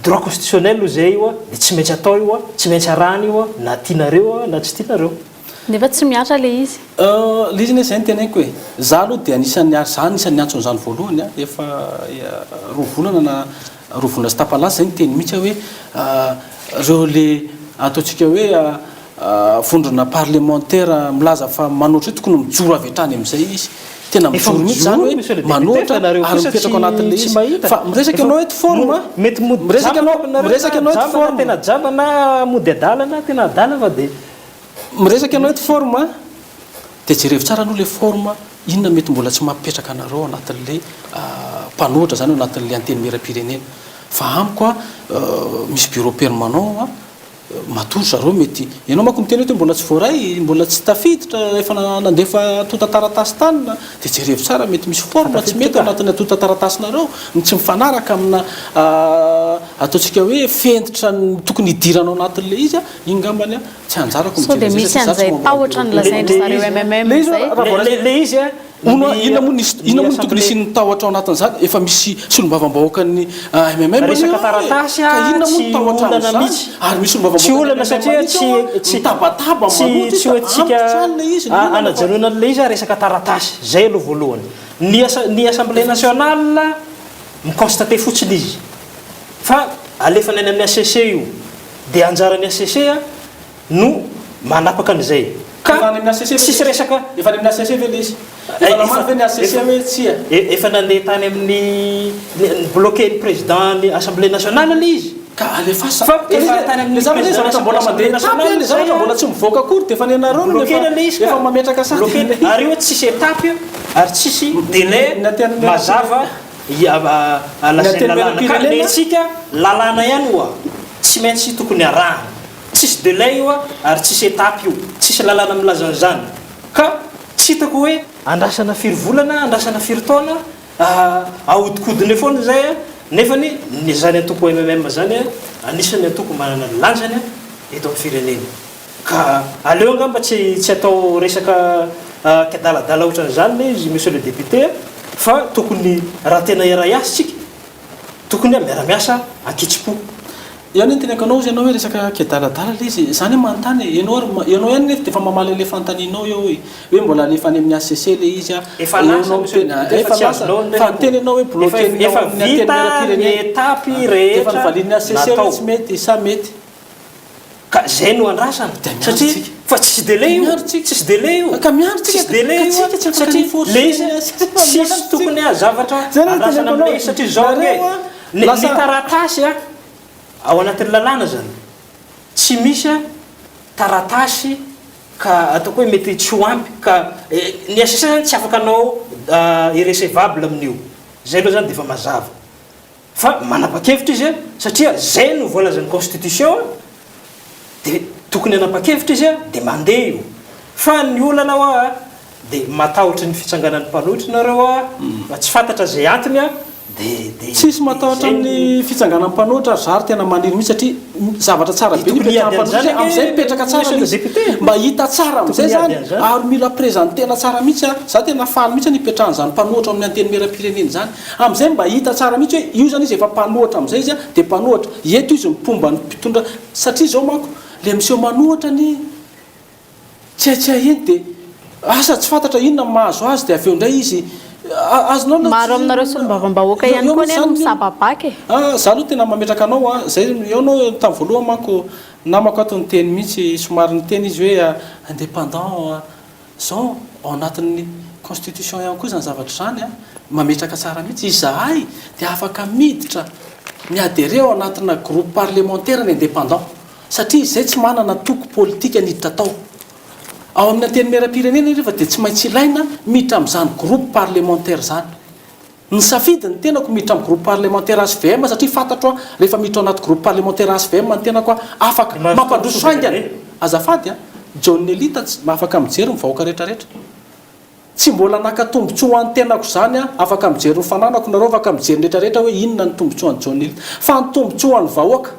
droit constitutionnel hoy izay io dia tsy maintsy atao io, tsy maintsy arahana io na tianareo na tsy tianareo. Nefa tsy mihatra ilay izy. Ilay izy anie izay no teneniko e. Za aloha dia anisan'ny ary za anisan'ny niantso an'izany voalohany a, efa roa volana na roa volana sy tapany lasa izay niteny mihitsy aho hoe ireo le ataontsika hoe. vondrona parlemantera milaza fa manohitra io tokony mijoro avy hatrany amin'izay izy. Tena Efa mijoro mihitsy izany mijoro hoe monsieur le député manohitra fa nareo ary kosa mipetraka tsy ao anatin'ilay tsy izy. mahita. Fa miresaka Efa ianao eto forme a, mety mody miresaka jamba ianao, nareo miresaka na ianao eto jamba na forme. tena jamba na mody adala na tena adala fa dia. Miresaka ianao eto forme a, dia jerevo tsara aloha ilay forme, inona mety mbola tsy mampipetraka anareo ao anatin'ilay mpanohitra izany ao anatin'ilay antenimierampirenena. Fa amiko a, misy bureau permanent ao a, Matoa ry zareo mety, ianao manko miteny hoe mbola tsy voaray, mbola tsy tafiditra, efa nandefa antontan-taratasy tany na, dia jerevo tsara mety misy forme tsy mety ao anatin'ny antontan-taratasinareo, ny tsy mifanaraka amina ataontsika hoe fenitra ny tokony hidirana ao anatin'ilay izy, iny ngambany tsy anjarako Sao mijery dia an'izay misy satria za tsy an'izay membre tahotra bureau. nolazain-dry zareo MMM Ilay izy izay? raha vao raisina. Ilay izy a, Hono Ny inona moa nisy inona moa no tokony assemblée. hisian'ny tahotra ao anatin'izany? Efa misy solombavambahoakan'ny MMM anie Resaka ao e! taratasy Ka a, inona moa tsy ny tahotra olana amin'izany? mihitsy. Ary misy Tsy solombavambahoakan'ny olana MMM satria mihitsy tsy ao a, tsy mitabataba tsy manohitra tsy izy fa hoentintsika amiko tsy any ilay izy, ny olana fa. hanajanona an'ilay izy a resaka taratasy. Zay aloha voalohany. Ny assa ny assemblée nationale mi-constater fotsiny izy fa alefany any amin'ny HCC io. Dia anjaran'ny HCC a no manapaka an'izay. Ka Efa any amin'ny HCC ve tsisy ilay izy? resaka. Efa any amin'ny HCC ve ilay izy? Efa namaly ve ny HCC hoe tsia? Efa nandeha tany amin'ny ni-bloquer-n'ny président ny assemblée nationale ilay izy. Ka alefaso Fa efa tany amin'ny Le zavatra président zavatra mbola assemblée mandeha étape nationale le izay zavatra a. mbola tsy mivoaka akory dia efa ny anareo no Bloquer-na efa ilay izy ka. efa mametraka sady Bloquer-na. ilay izy. Ary io tsisy étape io ary tsisy délai Ny aty mazava lazain'ny lalàna. Ka ny antsika lalàna ihany oa tsy maintsy tokony arahana. Tsisy delai io ary tsisy étape io, tsisy lalàna milaza an'izany. Ka tsy hitako hoe andrasana firy volana, andrasana firy taona, ahodikodina eo foana izay nefany ny izany antoko MMM izany anisan'ny antoko manana ny lanjany eto amin'ny firenena. Ka aleo angamba tsy tsy atao resaka kiadaladala ohatran'izany ilay izy Monsieur le député fa tokony raha tena hiara-hiasa isika Tokony miara-miasa ankitsim-po. Eo anie ny teneniko anao ozy ianao hoe resaka kiadaladala le izy e, za anie manontany e, ianao ary ianao ihany nefa defa mamaly an'le fanontanianao eo e, hoe mbola alefa any amin'ny HCC le izy a, Efa eo lasa ianao monsieur miteny le député efa fa tsy lasa azonao ny fa niteny ianao hoe Efa bloquer-ny ao efa amin'ny vita ny antenimierampirenena étape defa rehetra novalian'ny HCC hoe natao. tsy mety sa mety. Ka zay no andrasana Dia miandry satria tsika. fa tsisy délai io, Miandry tsika. tsisy délai io, Ka miandry tsika tsisy ka délai ka io tsika tsy afaka satria ni-forcer le izy ny HCC fa tsisy miandry tsika. tokony zavatra Zay no andrasana teneniko amin'ilay anao izy satria zao ange nareo a ny ny lasa taratasy a ao anatin'ny lalàna zany tsy misy a taratasy ka ataoko hoe mety tsy ho ampy ka ny HCC zany tsy afaka hanao irrecevable amin'io, zay aloha zany dia efa mazava. Fa manapa-kevitra izy satria zay no voalazan'ny constitution de tokony hanapa-kevitra izy de mandeha io. Fa ny olana hoa de matahotry ny fitsanganan'ny mpanohitra nareo hoa fa tsy fantatra zay antony a de de Tsisy matahotra zay amin'ny fitsanganan'ny mpanohitra ry zary tena maniry mihitsy satria zavatra tsara De be ny tokony hiady hipetrahan'ny mpanohitra an'izany satria amin'izay ange mipetraka tsara monsieur ilay le izy. député. Mba hita tsara amin'izay Tokony hiady zany an'izany. ary mila presenter-na tsara mihitsy a. Za tena faly mihitsy ny hipetrahan'izany mpanohitra ao amin'ny antenimierampirenena izany. Amin'izay mba hita tsara mihitsy hoe io zany izy efa mpanohatra amin'izay izy dia mpanohatra, eto izy mpomba ny mpitondra satria izao manko le miseho manohatra anie tsy hay tsy hay eny dia asa tsy fantatra inona ny mahazo azy dia avy eo indray izy azonao na Maro aminareo solombavambahoaka eo ihany eo koa mihitsy anie no zany misababaka e. Ah, za aloha tena mametraka anao an, zay eo anao tamin'ny voalohany manko namako ato niteny mihitsy somary niteny izy hoe indépendant Zao ao anatin'ny constitution ihany koa izany zavatra izany an, mametraka tsara mihitsy, izahay dia afaka miditra mi-adherer ao anatina groupe parlementaire ny indépendant, satria izay tsy manana antoko politika niditra tao. Ao amin'ny antenimierampirenena anefa dia tsy maintsy ilaina miditra amin'izany groupe parlementaire izany. Nisafidy ny tenako miditra amin'ny groupe parlementaire HVM satria fantatro aho rehefa miditra ao anaty groupe parlementaire HVM ny tenako aho afaka mampandroso haingana. Azafady a! John Elita tsy afaka mijery ny vahoaka rehetra rehetra. Tsy mbola naka tombotsoa ho an'ny tenako izany aho, afaka mijery ny fananako nareo, afaka mijery ny rehetra rehetra hoe inona ny tombotsoa an'i John Elita. Fa ny tombotsoa an'ny vahoaka.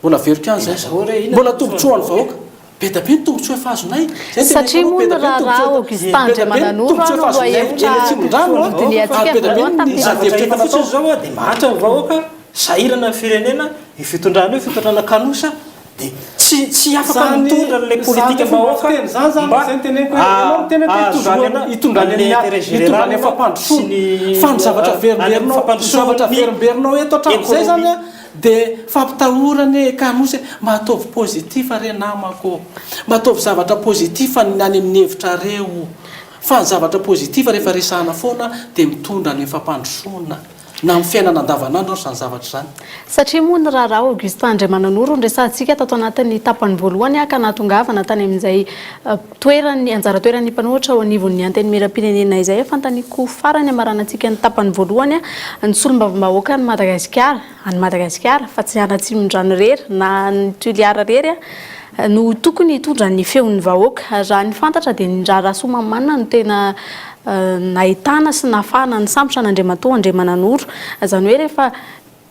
Mbola averiko ihany izay. Mbola tombotsoa an'ny vahoaka. Be dia be ny tombotsoa efa azonay. Izay no Satria teneniko anao, moa be ny dia be ny raharaha tombotsoa efa Augustin be dia be ny Andriamananoro tombotsoa no efa azonay eny lohahevitra Atsimondrano a, nodinihantsika ary be dia be voalohany ny tamin'ity ady hevitra Zavatra efa hita natao. fotsiny izao dia mahantra ny vahoaka, sahirana ny firenena, io fitondrana io fitondrana kanosa dia tsy tsy afaka Zany mitondra an'ilay zany politikam-bahoaka fomba fiteny zany zany mba zay no teneniko hoe ianao miteny hoe hitondrany ahazoana hitondrany an'ilay ny intérêt hitondrany général sy fampandrosoana ny fa ny zavatra any amin'ny averimberinao ny zavatra fampandrosoana ny averimberinao eto hatramin'izay zany économie. a. Dia fampitahorana e, kanosa e, mba ataovy positif re namako ô. Mba ataovy zavatra positif ny any amin'ny hevitrareo. Fa ny zavatra positif rehefa resahana foana dia mitondra any amin'ny fampandrosoana. Na amin'ny fiainana andavanandro ary izany zavatra izany. Satria moa ny raharaha Augustin Andriamananoro no resahantsika tato anatin'ny tapany voalohany ka nahatongavana tany amin'izay toeran'ny, anjara toeran'ny mpanohitra ao anivon'ny Antenimierampirenena izay. Fanontaniako farany hamaranantsika ny tapany voalohany, ny solombavambahoakan'i Madagasikara, an'i Madagasikara fa tsy an'Atsimondrano irery na an'i Toliara irery no tokony hitondra ny feon'ny vahoaka. Raha ny fantatra dia ny raharaha Soamahamanina no tena nahitana sy nahafahana nisambotra an'Andriamatoa Andriamananoro. Izany hoe rehefa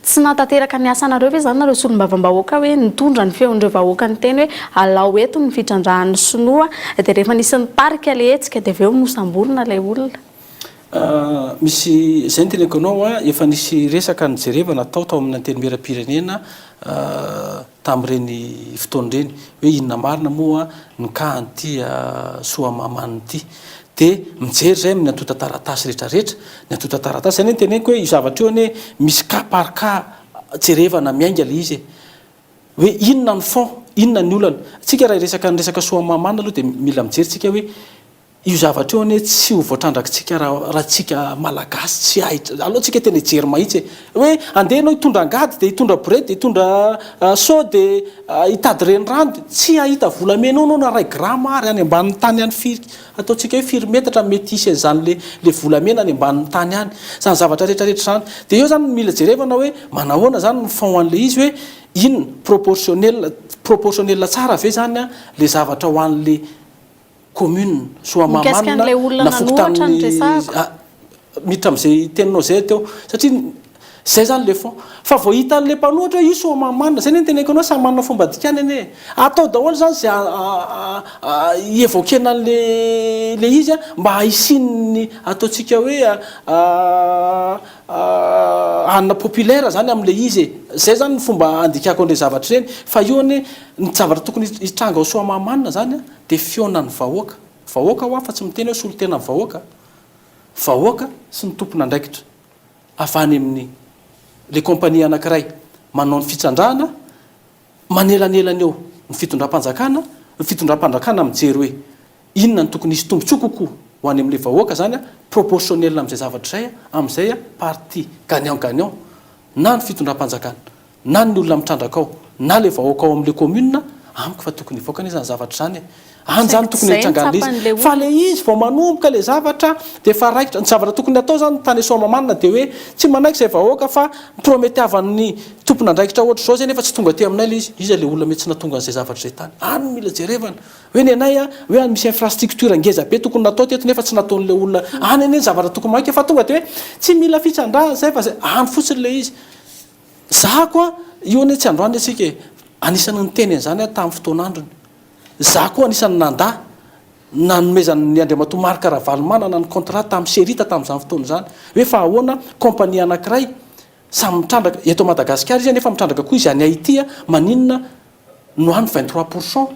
tsy nahatanteraka ny asanareo ve izany nareo solombavambahoaka hoe nitondra ny feon'ireo vahoaka niteny hoe alao eto ny fitrandrahan'ny sinoa dia rehefa nisy nitarika ilay hetsika dia avy eo nosamborina ilay olona? Misy, izay no teneniko anao a, efa nisy resaka nijerevana tao tao amin'ny Antenimierampirenena tamin'ireny fotoana ireny hoe inona marina moa ny cas an'ity Soamahamanina ity. Dia mijery izay amin'ny antontan-taratasy rehetrarehetra, ny antontan-taratasy, izay anie no teneniko hoe io zavatra io anie misy cas par cas jerevana miainga ilay izy e. Hoe inona ny fond, inona ny olana. Tsika raha hiresaka ny resaka Soamahamanina aloha dia mila mijery tsika hoe Io zavatra io anie tsy ho voatrandrakitsika raha raha tsika malagasy tsy hay, aleo tsika tena hijery mahitsy e! Hoe andeha ianao hitondra angady dia hitondra borety dia hitondra seau dia hitady renirano dia tsy hahita volamena eo anao na iray grama ary any ambanin'ny tany any firy ataontsika hoe firy metatra mety hisy an'izany le le volamena any ambanin'ny tany any. Izany zavatra rehetra rehetra izany. Dia eo izany no mila jerevana hoe manahoana izany ny fond an'ilay izy hoe inona proportionnel proportionnel tsara ve izany an le zavatra ho an'le commune Mikasika Soamahamanina an'ilay olona na nanoratra no fokontany resahako. miditra amin'izay teninao izay teo satria izay zany le fond fa vao hitan'le mpanohitra hoe io Soamahamanina izay anie no teneniko anao samy manana fomba dikany anie e atao daholo zany izay hi-evoquer-na an'le le izy mba hisian'ny ataontsika hoe hanina populaire zany amin'le izy e izay zany ny fomba andikako an'ireny zavatra ireny fa io anie ny zavatra tokony hitranga ao Soamahamanina zany a dia fihaonan'ny vahoaka, vahoaka hoa fa tsy miteny hoe solontenan'ny vahoaka, vahoaka sy ny tompon'andraikitra avy any amin'ny le compagnie anankiray manao ny fitrandrahana, manelanelana eo ny fitondram-panjakana, ny fitondram-panjakana mijery hoe inona no tokony hisy tombotsoa kokoa ho any amin'ilay vahoaka izany, proportionnel amin'izay zavatra izay, amin'izay partie gagnant gagnant na ny fitondram-panjakana na ny olona mitrandraka ao, na le vahoaka ao amle commune, amiko fa tokony hivoaka anie zany zavatra zany e! Any zany tokony hitranganle izy, fa le izy vao manomboka le zavatra de efa raikitra, ny zavatra tokony atao zany tany Soamahamanina de hoe tsy manaiky zay vahoaka fa mi-prometiavan'ny tompon'andraikitra ohatr'izao zay nefa tsy tonga aty aminay le izy, iza le olona mety tsy nahatonga an'izay zavatra izay tany, any no mila jerevana, hoe ny anay a, hoe any misy infrastructure ngeza be tokony natao teto nefa tsy nataon'le olona, any anie ny zavatra tokony maika fa tonga de hoe tsy mila fitrandrahana zay fa zay, any fotsiny le izy. Za koa, io anie tsy androany isika e, anisan'ny niteny an'izany aho tamin'ny fotoan'androny. Za koa anisan'ny nandà nanomezan'ny Andriamatoa Marc Ravalomanana ny contrat tamin'ny Serita tamin'izany fotoana izany, hoe fa ahoana compagnie anankiray samy mitrandraka eto Madagasikara izy nefa mitrandraka koa izy any Haiti, maninona no any 23 pour cent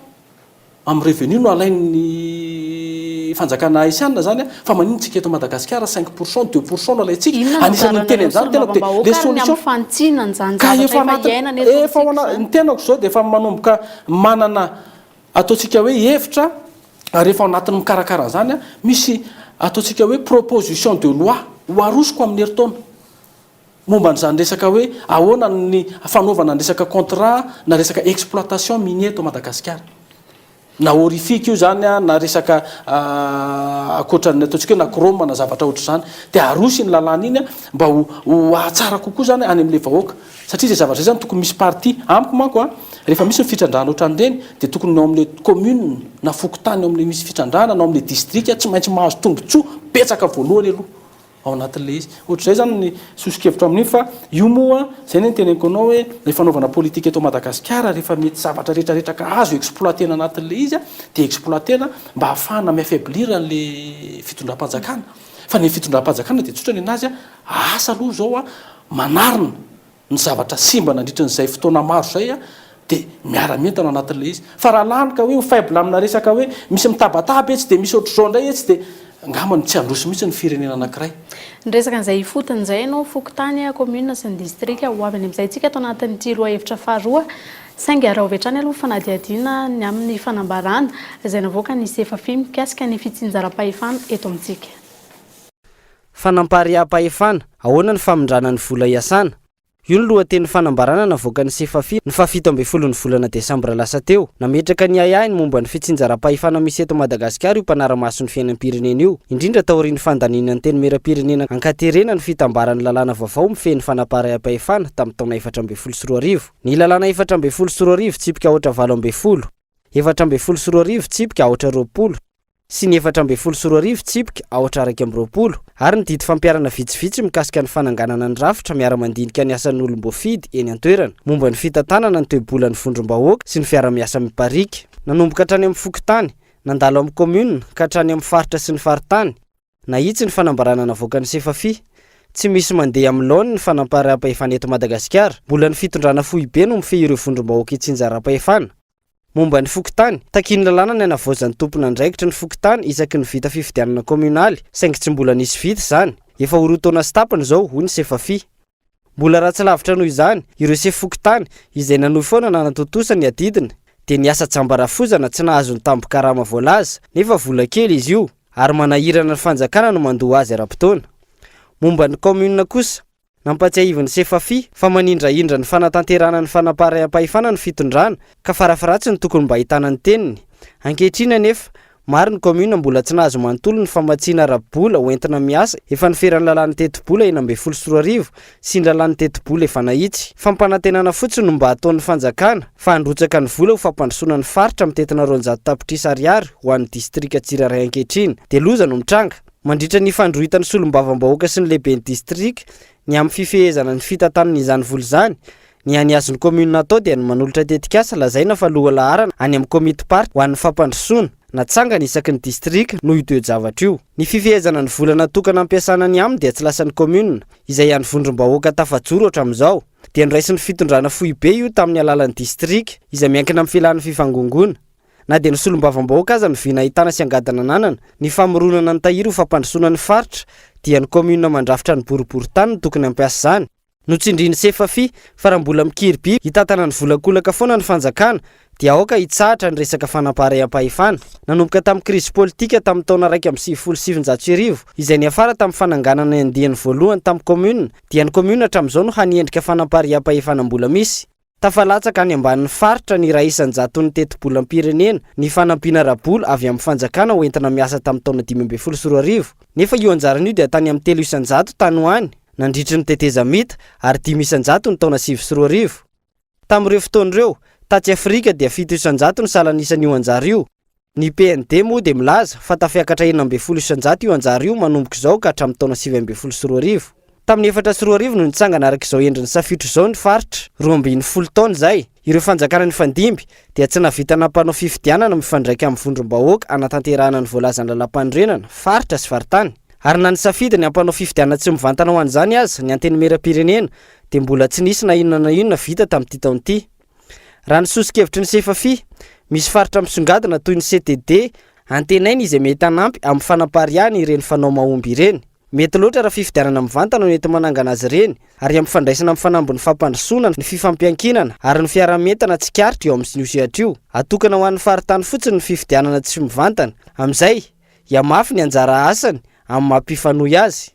Amin'ny revenu no alain'ny fanjakana haisianina zany fa maninona tsika eto Madagasikara 5 pour cent, 2 pour cent no alaintsika? Inona no Anisan'ny niteny anjaranareo an'izany tena dia solombavambahoaka les ary ny solutions amin'ny fanitsiana an'izany ka zavatra efa efa anatin'ny iainana eto efa ao amintsika ana izany? ny tenako izao dia efa manomboka manana ataontsika hoe hevitra ary efa ao anatin'ny mikarakara an'izany aho, misy ataontsika hoe proposition de loi ho arosoko amin'ny herintaona. Momba an'izany resaka hoe ahoana ny fanaovana ny resaka contrat na resaka exploitation minier eto Madagasikara. Na aurifique io izany na resaka ankoatran'ny ataontsika hoe na chrome na zavatra ohatr'izany. Dia aroso iny lalàna iny mba ho ho hahatsara kokoa izany any amin'ilay vahoaka. Satria izay zavatra izay izany tokony misy partie. Amiko manko an, rehefa misy ny fitrandrahana ohatran'ireny dia tokony ny ao amin'ilay commune na fokontany ao amin'ilay misy fitrandrahana na ao amin'ilay district tsy maintsy mahazo tombotsoa betsaka voalohany aloha. ao anatin'ilay izy. Ohatr'izay izany ny soso-kevitro amin'iny fa io moa izay no teneniko anao hoe ilay fanaovana politika eto Madagasikara rehefa mety zavatra rehetra rehetra ka azo exploiter-na anatin'ilay izy dia exploiter-na mba hahafahana mi-affaiblir an'ilay fitondram-panjakana. Fa ny fitondram-panjakana dia tsotra ny an'azy, asa aloha izao manarina ny zavatra simba nandritra an'izay fotoana maro izay dia miara-mientana ao anatin'ilay izy. Fa raha lany ka hoe ho faible amina resaka hoe misy mitabataba etsy dia misy ohatr'izao indray etsy dia. Angamba tsy handroso mihitsy ny firenena anankiray. Niresaka an'izay ifotony izay ianao, fokontany, commune sy ny distrika. Ho avy any amin'izay isika ato anatin'ity lohahevitra faharoa. Saingy araho avy hatrany aloha fanadihadiana ny amin'ny fanambarana izay navoakan'ny Sefafi mikasika ny fitsinjaram-pahefana eto amintsika. Fanampariaham-pahefana, ahoana ny famindrana ny vola iasana? Io no lohatenin'ny fanambarana navoakan'ny Sefafi ny fahafito ambin'ny folon'ny volana desambra lasa teo. Nametraka ny ahiahiny momba ny fitsinjaram-pahefana misy eto Madagasikara io mpanara-maso ny fiainam-pirenena io, indrindra taorian'ny fandanian'ny Antenimierampirenena ankaterena ny fitambaran'ny lalàna vaovao mifehy ny fanaparaham-pahefana tamin'ny taona 2014. Ny lalàna 2014 tsipika aotra 18, 2014 tsipika aotra 20, sy ny 2014 tsipika aotra 21 ary ny didy fampiharana vitsivitsy mikasika ny fananganana ny rafitra miara-mandinika ny asan'ny olom-boafidy eny an-toerana momba ny fitantanana ny toe-bolan'ny vondrom-bahoaka sy ny fiara-miasa mipariaka. Nanomboka hatrany amin'ny fokontany, nandalo amin'ny kaominina ka hatrany amin'ny faritra sy ny faritany, nahitsy ny fanambarana navoakan'ny Sefafi. Tsy misy mandeha amin'ny laoniny ny fanampariaham-pahefana eto Madagasikara. Mbola ny fitondrana foibe no mifehy ireo vondrom-bahoaka itsinjaram-pahefana. Momba ny fokontany, takian'ny lalàna ny hanavaozan'ny tompon'andraikitry ny fokontany isaky ny vita fifidianana kaomionaly, saingy tsy mbola nisy vita izany. Efa ho roa taona sy tapany izao, hoy ny Sefafi. Mbola ratsy lavitra noho izany, ireo sefo fokontany, izay nanohy foana nanatontosa ny adidiny, dia niasa jamba rafozana tsy nahazo ny tambin-karama voalaza, nefa vola kely izy io, ary manahirana ny fanjakana no mandoa azy ara-potoana. Momba ny kaominina kosa, Nampatsiahivin'ny Sefafi fa manindrahindra ny fanatanterahana ny fanaparaham-pahefana ny fitondrana ka farafaharatsiny tokony mba ahitana ny teniny. Ankehitriny anefa, maro ny kaominina mbola tsy nahazo manontolo ny famatsiana ara-bola ho entina miasa efa noferan'ny lalàn'ny tetibola 2016 sy ny lalàn'ny tetibola efa nahitsy. Fampanantenana fotsiny no mba ataon'ny fanjakana fa handrotsaka ny vola ho fampandrosoana ny faritra mitentina 200 tapitrisa ariary ho an'ny distrika tsirairay ankehitriny dia loza no mitranga. Mandritra ny fandrohitan'ny solombavambahoaka sy ny lehiben'ny distrika ny amin'ny fifehezana ny fitantanana izany vola izany, ny hany azon'ny kaominina atao dia ny manolotra tetikasa lazaina fa lohalaharana any amin'ny komitim-paritra ho an'ny fampandrosoana, natsangana isaky ny distrika noho io toe-javatra io. Ny fifehezana ny vola natokana hampiasana ny aminy dia tsy lasan'ny kaominina, izay hany vondrom-bahoaka tafajoro hatramin'izao, dia noraisin'ny fitondrana foibe io tamin'ny alalan'ny distrika, izay miankina amin'ny filan'ny fivangongoana. Na dia ny solombavambahoaka aza no vy nahitana sy angady nananana, ny famoronana ny tahiry ho fampandrosoana ny faritra dia ny kaominina mandrafitra ny boriborintany no tokony hampiasa izany. Notsindrian'ny Sefafi fa raha mbola mikiribiby hitantana ny vola kolaka foana ny fanjakana dia aoka hitsahatra ny resaka fanampariaham-pahefana. Nanomboka tamin'ny krizy politika tamin'ny taona 1991 izay niafara tamin'ny fananganana ny andiany voalohany tamin'ny kaominina dia ny kaominina hatramin'izao no hany endrika fanampariaham-pahefana mbola misy. Tafalatsaka any ambanin'ny faritra ny iray isan-jaton'ny tetibolam-pirenena ny fanampiana ara-bola avy amin'ny fanjakana ho entina miasa tamin'ny taona 2015. Nefa io anjarana io dia tany amin'ny 3% tany ho any nandritry ny tetezamita ary 5% ny taona 2009. Tamin'ireo fotoana ireo, tatsy Afrika dia 7% ny salan'isan'io anjara io. Ny PND moa dia milaza fa tafiakatra 16% io anjara io manomboka izao ka hatramin'ny taona 2019. Tamin'ny 2004 no nitsangana araka izao endriny safiotra izao ny faritra, 12 taona izay, ireo fanjakana nifandimby dia tsy nahavita nampanao fifidianana mifandraika amin'ny vondrom-bahoaka hanatanterahana ny voalazan'ny lalàmpanorenana, faritra sy faritany. Ary na nisafidy ny hampanao fifidianana tsy mivantana ho an'izany aza ny Antenimierampirenena dia mbola tsy nisy na inona na inona vita tamin'ity taona ity. Raha ny soso-kevitry ny Sefafi, misy faritra misongadina toy ny CTD antenaina izay mety hanampy amin'ny fanapariahana ireny fanao mahomby ireny. Mety loatra raha fifidianana mivantana no enti-manangana azy ireny ary ampifandraisana amin'ny fanambin'ny fampandrosoana ny fifampiankinana ary ny fiaraha-mientana tsikaritra eo amin'io sehatra io. Atokana ho an'ny faritany fotsiny ny fifidianana tsy mivantana. Amin'izay, hihamafy ny anjara asany amin'ny maha mpifanohy azy.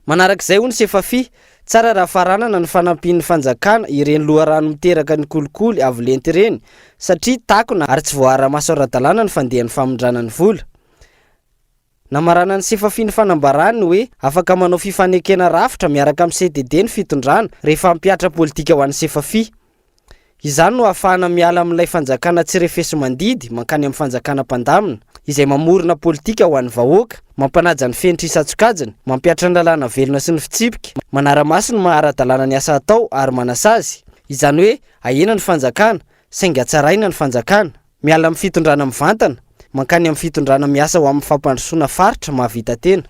Manarak'izay hoy ny Sefafi, tsara raha faranana ny fanampian'ny fanjakana ireny loharano miteraka ny kolikoly avo lenta ireny satria takona ary tsy voaara-maso ara-dalàna ny fandehan'ny famindrana ny vola. Namaranan'ny Sefafi ny fanambarany ny hoe afaka manao fifanekena rafitra miaraka amin'ny CDD ny fitondrana rehefa hampihatra politika ho an'ny Sefafi. Izany no ahafahana miala amin'ilay fanjakana tsy refesi-mandidy mankany amin'ny fanjakana mpandamina, izay mamorona politika ho an'ny vahoaka, mampanaja ny fenitra isan-tsokajiny, mampihatra ny lalàna velona sy ny fitsipika, manara-maso ny maha ara-dalàna ny asa atao ary manasazy. Izany hoe ahena ny fanjakana, saingy hatsaraina ny fanjakana. Miala amin'ny fitondrana mivantana, mankany amin'ny fitondrana miasa ho amin'ny fampandrosoana faritra mahavita tena.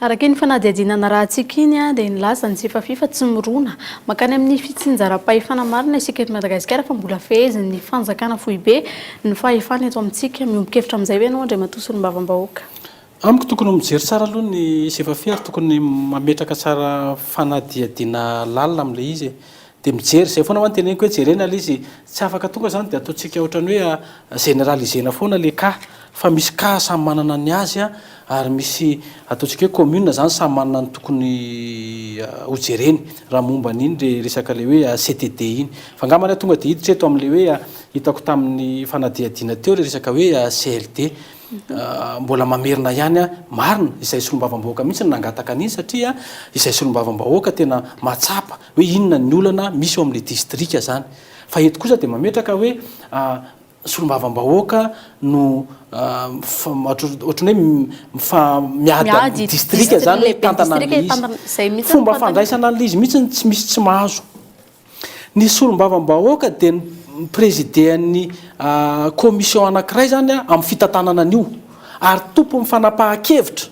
Araka iny fanadihadiana narahantsika iny dia nilaza ny Sefafi fa tsy mirona mankany amin'ny fitsinjaram-pahefana marina isika eto Madagasikara fa mbola fehezin'ny fanjakana foibe ny fahefana eto amintsika. Miombon-kevitra amin'izay ve ianao Andriamatoa Solombavambahoaka? Amiko tokony mijery tsara aloha ny Sefafi ary tokony mametraka tsara fanadihadiana lalina amin'ilay izy e. Dia mijery, izay foana hoa no teneniko hoe jerena ilay izy, tsy afaka tonga izany dia ataontsika ohatran'ny hoe generaliser-na foana ilay cas, fa misy cas samy manana ny azy ary misy ataontsika hoe commune izany samy manana ny tokony ho jereny raha momba an'iny le resaka ilay hoe CTD iny. Fa angambany aho tonga dia hiditra eto amin'ilay hoe hitako tamin'ny fanadihadiana teo ilay resaka hoe CLD. Mbola mamerina ihany aho, marina, izay solombavambahoaka mihitsy no nangataka an'iny satria izay solombavambahoaka tena mahatsapa hoe inona ny olana misy eo amin'ilay distrika izany. Fa eto kosa dia mametraka hoe solombavambahoaka no ohatran'ny hoe mifa miady amin'ny distrika izany hoe mitantana an'ilay izy. Fomba fandraisana an'ilay izy mihitsy no tsy misy tsy mahazo. Ny solombavambahoaka dia ny mi-presider-n'ny commission anankiray izany amin'ny fitantanana an'io ary tompon'ny fanapahan-kevitra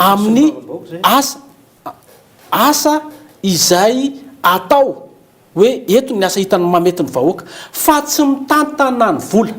amin'ny asa asa izay atao hoe eto ny asa hitany mahamety ny vahoaka fa tsy mitantana ny vola.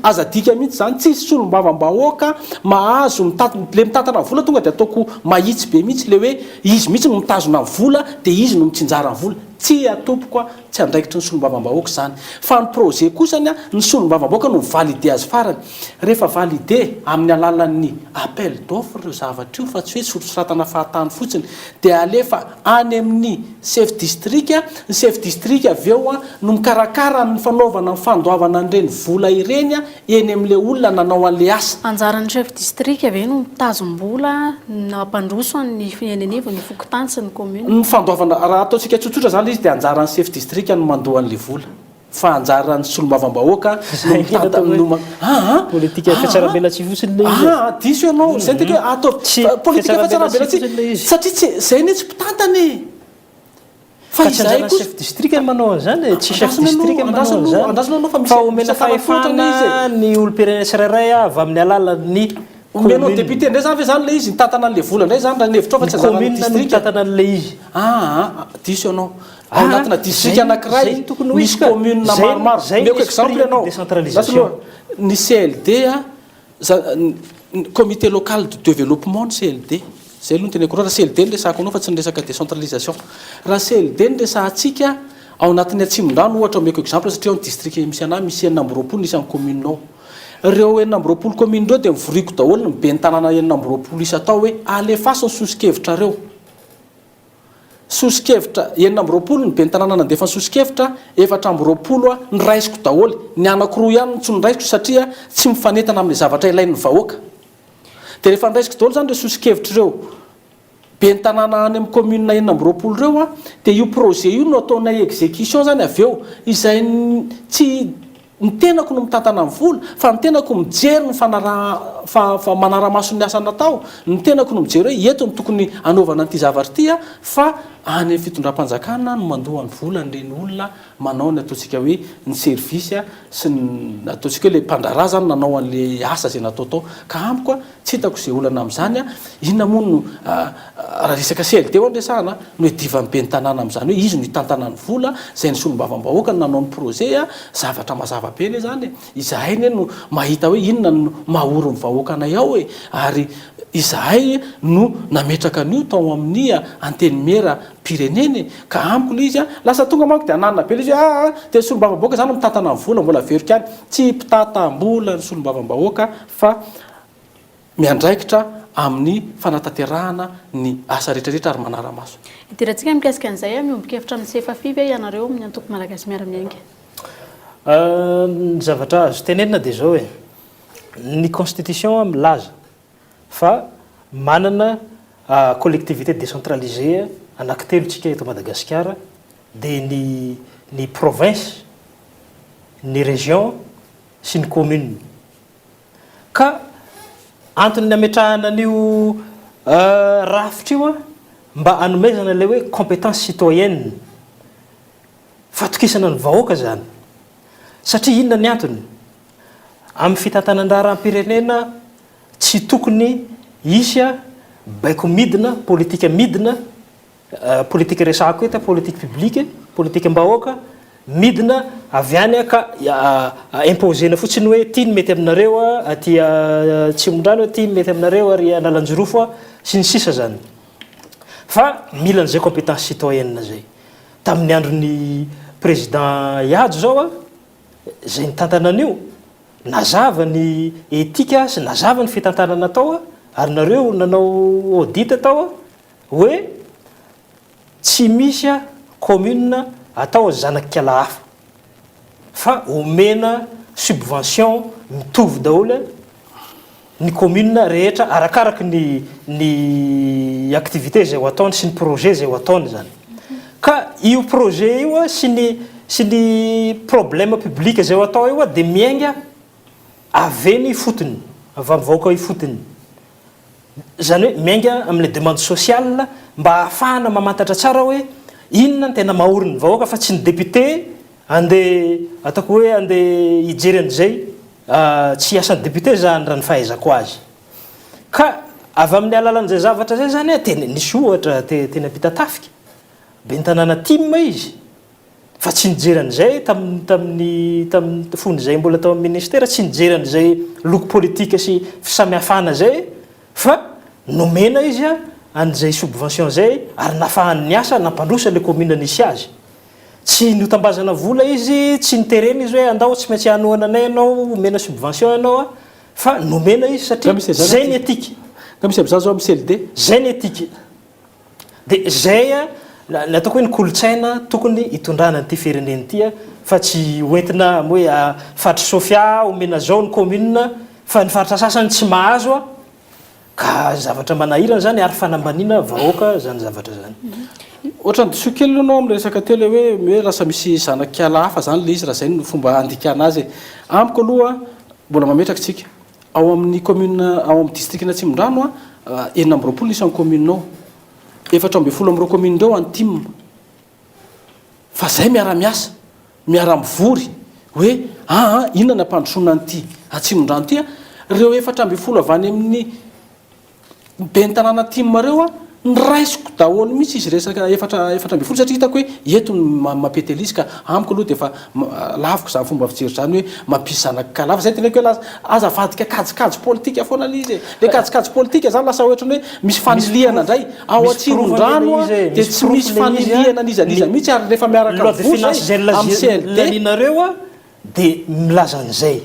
Aza adika mihitsy izany, tsisy solombavambahoaka mahazo mitantana, le mitantana vola tonga dia ataoko mahitsy be mihitsy le hoe izy mihitsy no mitazona ny vola dia izy no mitsinjara ny vola, tsia tompoko a, tsy andraikitry ny solombavambahoaka izany, fa ny projet kosany a, ny solombavambahoaka no mi-valider azy farany, rehefa valider amin'ny alalan'ny appel d'offre ireo zavatra io fa tsy hoe soratsoratana fahatany fotsiny dia alefa any amin'ny chef district, ny chef district avy eo no mikarakara ny fanaovana ny fandoavana an'ireny vola ireny eny amin'ilay olona nanao an'ilay asa. Anjaran'ny chef district ve no mitazom-bola hampandroso ny eny anivon'ny fokontany sy ny commune? Ny fandoavana, raha ataontsika tsotsotra izany ilay izy dia anjaran'ny chef district no mandoa an'ilay vola. Fa anjaran'ny solombavambahoaka no mitantana no ma aa Politika fihatsarambelatsihy fotsiny ilay izy e. Aa diso ianao, izay no tiako hoe ataovy Tsy politika fihatsarambelatsihy fotsiny ilay fihatsarambelatsihy izy. satria tsy izay anie tsy mpitantana e. Fa Ka tsy izahay anjaran'ny kosa chef district ny manao an'izany e, tsy chef Andrasana district aloha, ny manao andrasana aloha, an'izany. andrasana aloha fa misy Fa misy omena antanan-tohatra anie izy e. fahefana ny olom-pirenena tsirairay avy amin'ny alalan'ny Omenao commune. député indray izany ve izany ilay izy mitantana an'ilay vola indray izany raha ny hevitrao fa Ny tsy anjaran'ny commune no district e. mitantana an'ilay izy. Aa diso ianao. Ao anatina district anankiray misy commune maromaro. Omeko exemple ianao. Lasa aloha, ny CLD comité local de développement ny CLD. Zay aloha no teneniko anao, raha CLD no resahako anao fa tsy ny resaka décentralisation. Raha CLD no resahantsika, ao anatin'ny Atsimondrano ohatra omeko exemple satria ao ny district misy anah misy 26 ny isan'ny commune ao. Ireo 26 commune ireo dia mivoriko daholo ny ben'ny tanàna 26 isan-tao hoe alefaso ny soso-kevitrareo. Soso-kevitra, 26 ny ben'ny tanàna nandefa ny soso-kevitra, 24 ny raisiko daholo, ny anankiroa ihany no tsy noraisiko satria tsy mifanentana amin'ilay zavatra ilain'ny vahoaka. Dia rehefa noraisiko daholo izany ireo soso-kevitra ireo ben'ny tanàna any amin'ny commune 26 ireo dia io projet io no ataonay exécution izany avy eo, izay tsy Ny tenako no mitantana ny vola, fa ny tenako mijery ny fanaraha fa fa manara-maso ny asa natao, ny tenako no mijery hoe eto no tokony hanaovana an'ity zavatra ity a, fa any amin'ny fitondram-panjakana no mandoa ny volan'ireny olona manao ny ataontsika hoe ny service sy ny ataontsika hoe ilay mpandraharaha izany nanao an'ilay asa izay natao tao. Ka amiko a, tsy hitako izay olana amin'izany a, inona moa no raha resaka CLD ho'a no resahana, no iadivan'ny ben'ny tanàna amin'izany hoe izy no hitantana ny vola, izay ny solombavambahoaka no nanao ny projet a, zavatra mazava be anie izany e, izahay anie no mahita hoe inona no maha-ory ny vahoakanay ao e, ary izahay no nametraka an'io tao amin'ny antenimieram-pirenena e, ka amiko ilay izy a, lasa tonga manko dia ananina be ilay izy hoe aa dia ny solombavambahoaka izany no mitantana ny vola, mbola averiko ihany, tsy mpitantam-bola ny solombavambahoaka fa. Miandraikitra amin'ny fanatanterahana ny asa rehetrarehetra ary manara-maso. Hidirantsika mikasika an'izay, miombon-kevitra amin'ny Sefafi ve ianareo amin'ny antoko Malagasy Miara-Miainga? Ny zavatra azo tenenina dia izao e, ny constitution milaza fa manana collectivité décentralisée anankitelo tsika eto Madagasikara dia ny ny province, ny région sy ny commune. Ka antony nametrahana an'io rafitra io mba hanomezana ilay hoe compétence citoyenne, fatokisana ny vahoaka izany. Satria inona ny antony? Amin'ny fitantanan-draharaham-pirenena tsy tokony. hisy baiko midina, politika midina, politika resahako eto, politique publique, politikam-bahoaka, midina avy any ka imposer-na fotsiny hoe ity no mety aminareo aty Atsimondrano, ity no mety aminareo ary Analanjirofo sy ny sisa zany. Fa mila an'izay compétence citoyenne zay. Tamin'ny andron'ny président Ihajo zao izay nitantana an'io, nazava ny éthique sy nazava ny fitantanana tao ary nareo nanao audit tao hoe tsy misy commune atao zanak'ikala hafa fa omena subvention mitovy daholo ny commune rehetra arakaraky ny ny activité izay ho ataony sy ny projet izay ho ataony izany. Ka io projet io sy ny sy ny problème public izay ho atao io dia miainga avy eny ifotony, avy amin'ny vahoaka ifotony. Izany hoe miainga amin'ilay demande sociale mba hahafahana mamantatra tsara hoe inona no tena mahory ny vahoaka fa tsy ny député andeha ataoko hoe andeha hijery an'izay tsy asan'ny député izany raha ny fahaizako azy. Ka avy amin'ny alalan'izay zavatra izay izany tena nisy ohatra teny Ampitatafika, ben'ny tanàna tim izy fa tsy nijery an'izay tamin'ny tamin'ny tamin'ny fony izay mbola tao amin'ny ministera, tsy nijery an'izay loko politika sy fisamihafana izay fa nomena izy an'izay subvention izay ary nafahany niasa nampandroso ilay commune nisy azy. Tsy notambazana vola izy, tsy niterena izy hoe andao tsy maintsy hanohana anay ianao, omena subvention ianao a, fa nomena izy satria zay ny éthique. Nga misy am'zany zao am CLD? Zay ny éthique. Dia zay a, ny ataoko hoe ny kolontsaina tokony hitondrana an'ity firenena ity a, fa tsy hoentina am hoe faritr'i Sofia omena zao ny commune fa ny faritra sasany tsy mahazo a, Ka zavatra manahirana izany ary fanambaniana vahoaka izany zavatra izany. Ohatran'ny diso kely aloha ianao amin'ny resaka teo ilay hoe hoe lasa misy zanak'ala hafa izany ilay izy raha izay no fomba handikana azy e. Amiko aloha mbola mametraka isika. Ao amin'ny commune ao amin'ny distrikan'Atsimondrano a, 26 ny isan'ny commune ao. 14 amin'ireo commune ireo any tim. Fa izay miara-miasa, miara-mivory hoe aa inona ny hampandrosoana an'ity Atsimondrano ity a, ireo 14 avy any amin'ny ben'ny tanàna tim ireo a, noraisiko daholo mihitsy izy resaka efatra 14 satria hitako hoe eto no mampety an'izy ka amiko aloha dia efa laviko izany fomba fijery izany hoe mampisy zanak'kala fa izay teneniko hoe lasa aza avadika kajikajy politika foana ilay izy e, ilay kajikajy politika izany lasa ohatran'ny hoe misy fanilihana indray Ao Atsimondrano dia tsy misy fanilihana n'iza n'iza mihitsy ary rehefa miaraka mivory zay amin'ny CLD. Laninareo dia milaza an'izay.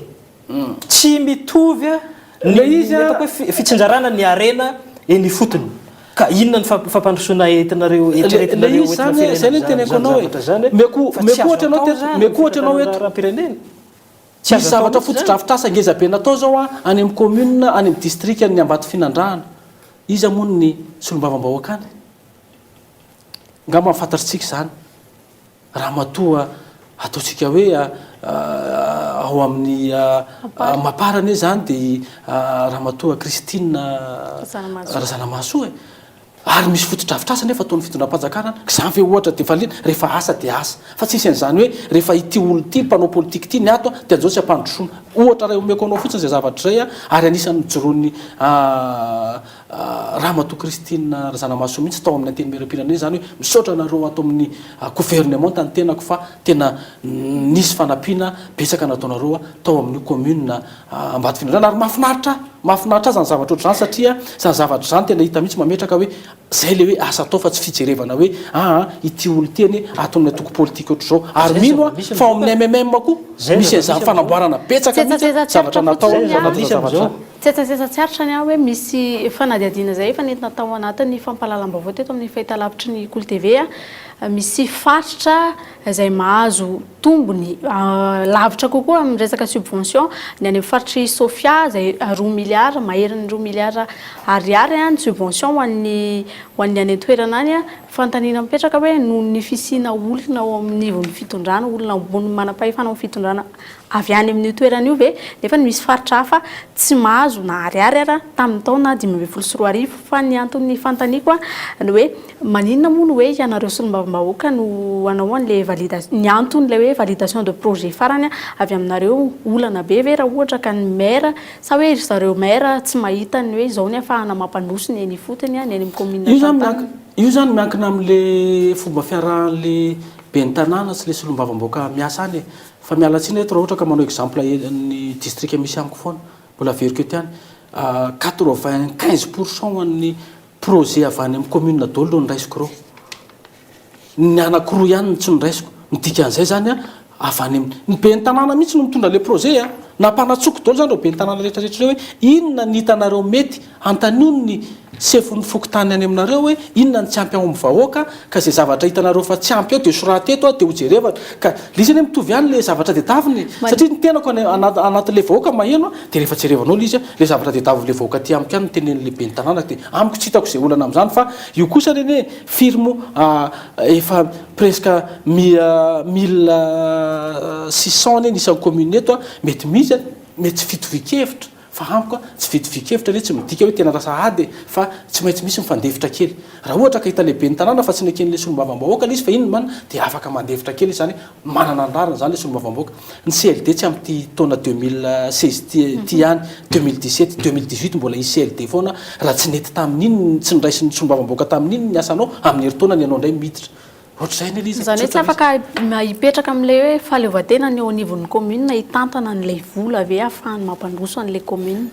Tsy mitovy ny ataoko hoe fitsinjarana ny harena eny ifotony. Ka inona ny fampandrosoana entinareo eritreretinareo hoentina firenena izany zavatra izany fa tsy azo atao izany ny fitantanana raharaham-pirenena. Tsy azo atao mihitsy izany. Fotodrafitrasa ngeza be natao izao any amin'ny commune any amin'ny distrikan'ny Ambatofinandrahana. Iza moa ny solombavambahoaka any? Angamba fantatritsika izany. Ramatoa ataontsika hoe ao amin'ny Mapar anie izany dia i Ramatoa Christine Razanamahasoa e. Ary misy fotodrafitrasa nefa ataon'ny fitondram-panjakana an, izany ve ohatra dia valiana? Rehefa asa dia asa. Fa tsisy an'izany hoe rehefa ity olona ity, mpanao politika ity ny ato an, dia anjao tsy ampandrosoana. Ohatra iray omeko anao fotsiny izay zavatra izay an, ary anisan'ny nijoroan'ny Ramatoa Christine Razanamahasoa mihitsy tao amin'ny Antenimierampirenena izany hoe misaotra anareo ato amin'ny governemanta ny tenako fa tena nisy fanampiana betsaka nataonareo tao amin'io commune Ambatofinandrahana ary mahafinaritra ahy, mahafinaritra ahy izany zavatra ohatr'izany satria izany zavatra izany tena hita mihitsy mametraka hoe izay ilay hoe asa atao fa tsy fijerevana hoe aa ity olona ity anie ato amin'ny antoko politika ohatr'izao ary mino aho fa ao amin'ny MMM koa misy an'izany fanamboarana betsaka mihitsy zavatra natao ao anatin'izany zavatra izany. Tsetsatsetsa tsy aritra ny ahy hoe misy fanadihadiana izay efa nentina tao anatin'ny fampahalalam-baovao teto amin'ny fahitalavitry ny Kolo TV misy faritra izay mahazo tombony lavitra kokoa amin'ny resaka subvention ny any amin'ny faritr'i Sofia izay roa milliards, maherin'ny roa milliards ariary ny subvention ho an'ny ho an'ny any an-toerana any. Fanontaniana mipetraka hoe noho ny fisiana olona ao amin'ny ivon'ny fitondrana, olona ambony manam-pahefana ao amin'ny fitondrana avy any amin'io toerana io ve nefa misy faritra hafa tsy mahazo. nahazo na ariary ara tamin'ny taona 2015. Fa ny anton'ny fanontaniako ny hoe maninona moa no hoe ianareo solombavambahoaka no hanao an'ilay validation, ny anton'ilay hoe validation de projet farany avy aminareo, olana be ve raha ohatra ka ny maire sa hoe ry zareo maire tsy mahita ny hoe izao ny ahafahana mampandroso ny eny ifotony, ny any amin'ny commune Io zany tantanana? miankina, io zany miankina amin'le fomba fiarahan'le ben'ny tanàna sy le solombavambahoaka miasa any e. Fa miala tsiny eto raha ohatra ka manao exemple ny distrika misy amiko foana. Mbola averiko eto ihany, 95 pour cent an'ny projet avy any amin'ny commune daholo ireo noraisiko ireo. Ny anankiroa ihany no tsy noraisiko. Ny dikan'izay izany an, avy any amin'ny, ny ben'ny tanàna mihitsy no mitondra ilay projet an. Nampanatsoko daholo izany ireo ben'ny tanàna rehetra rehetra ireo hoe inona ny hitanareo mety, antanio ny sefon'ny fokontany any aminareo hoe inona ny tsy ampy ao amin'ny vahoaka ka izay zavatra hitanareo fa tsy ampy ao dia soraty eto dia hojerevana. Ka ilay izy anie mitovy ihany ilay zavatra tadiavina e. Satria ny tenako any anatin'ilay vahoaka maheno dia rehefa jerevanao ilay izy, ilay zavatra tadiavin'ilay vahoaka aty amiko ihany no tenenin'ilay ben'ny tanàna dia amiko tsy hitako izay olana amin'izany fa io kosa anie anie firy moa efa presque 1600 anie ny isan'ny commune eto mety misy mety tsy fitovian-kevitra Fa amiko a, tsy fitovian-kevitra anie tsy midika hoe tena lasa ady e, fa tsy maintsy misy mifandefitra kely. Raha ohatra ka hita lehiben'ny tanàna fa tsy neken'ilay solombavambahoaka ilay izy fa inona man dia afaka mandefitra kely izy izany, manana ny rariny izany ilay solombavambahoaka. Ny CLD tsy amin'ity taona 2016 ity ity ihany, 2017, 2018 mbola hisy CLD foana, raha tsy nety tamin'iny, tsy noraisin'ny solombavambahoaka tamin'iny ny asanao, amin'ny herintaona ny anao indray miditra. Ohatr'izay anie ilay izy e, Izany hoe tsy tsotra mihitsy. afaka hipetraka amin'ilay hoe fahaleovantena ny eo anivon'ny commune hitantana an'ilay vola ve ahafahany mampandroso an'ilay commune?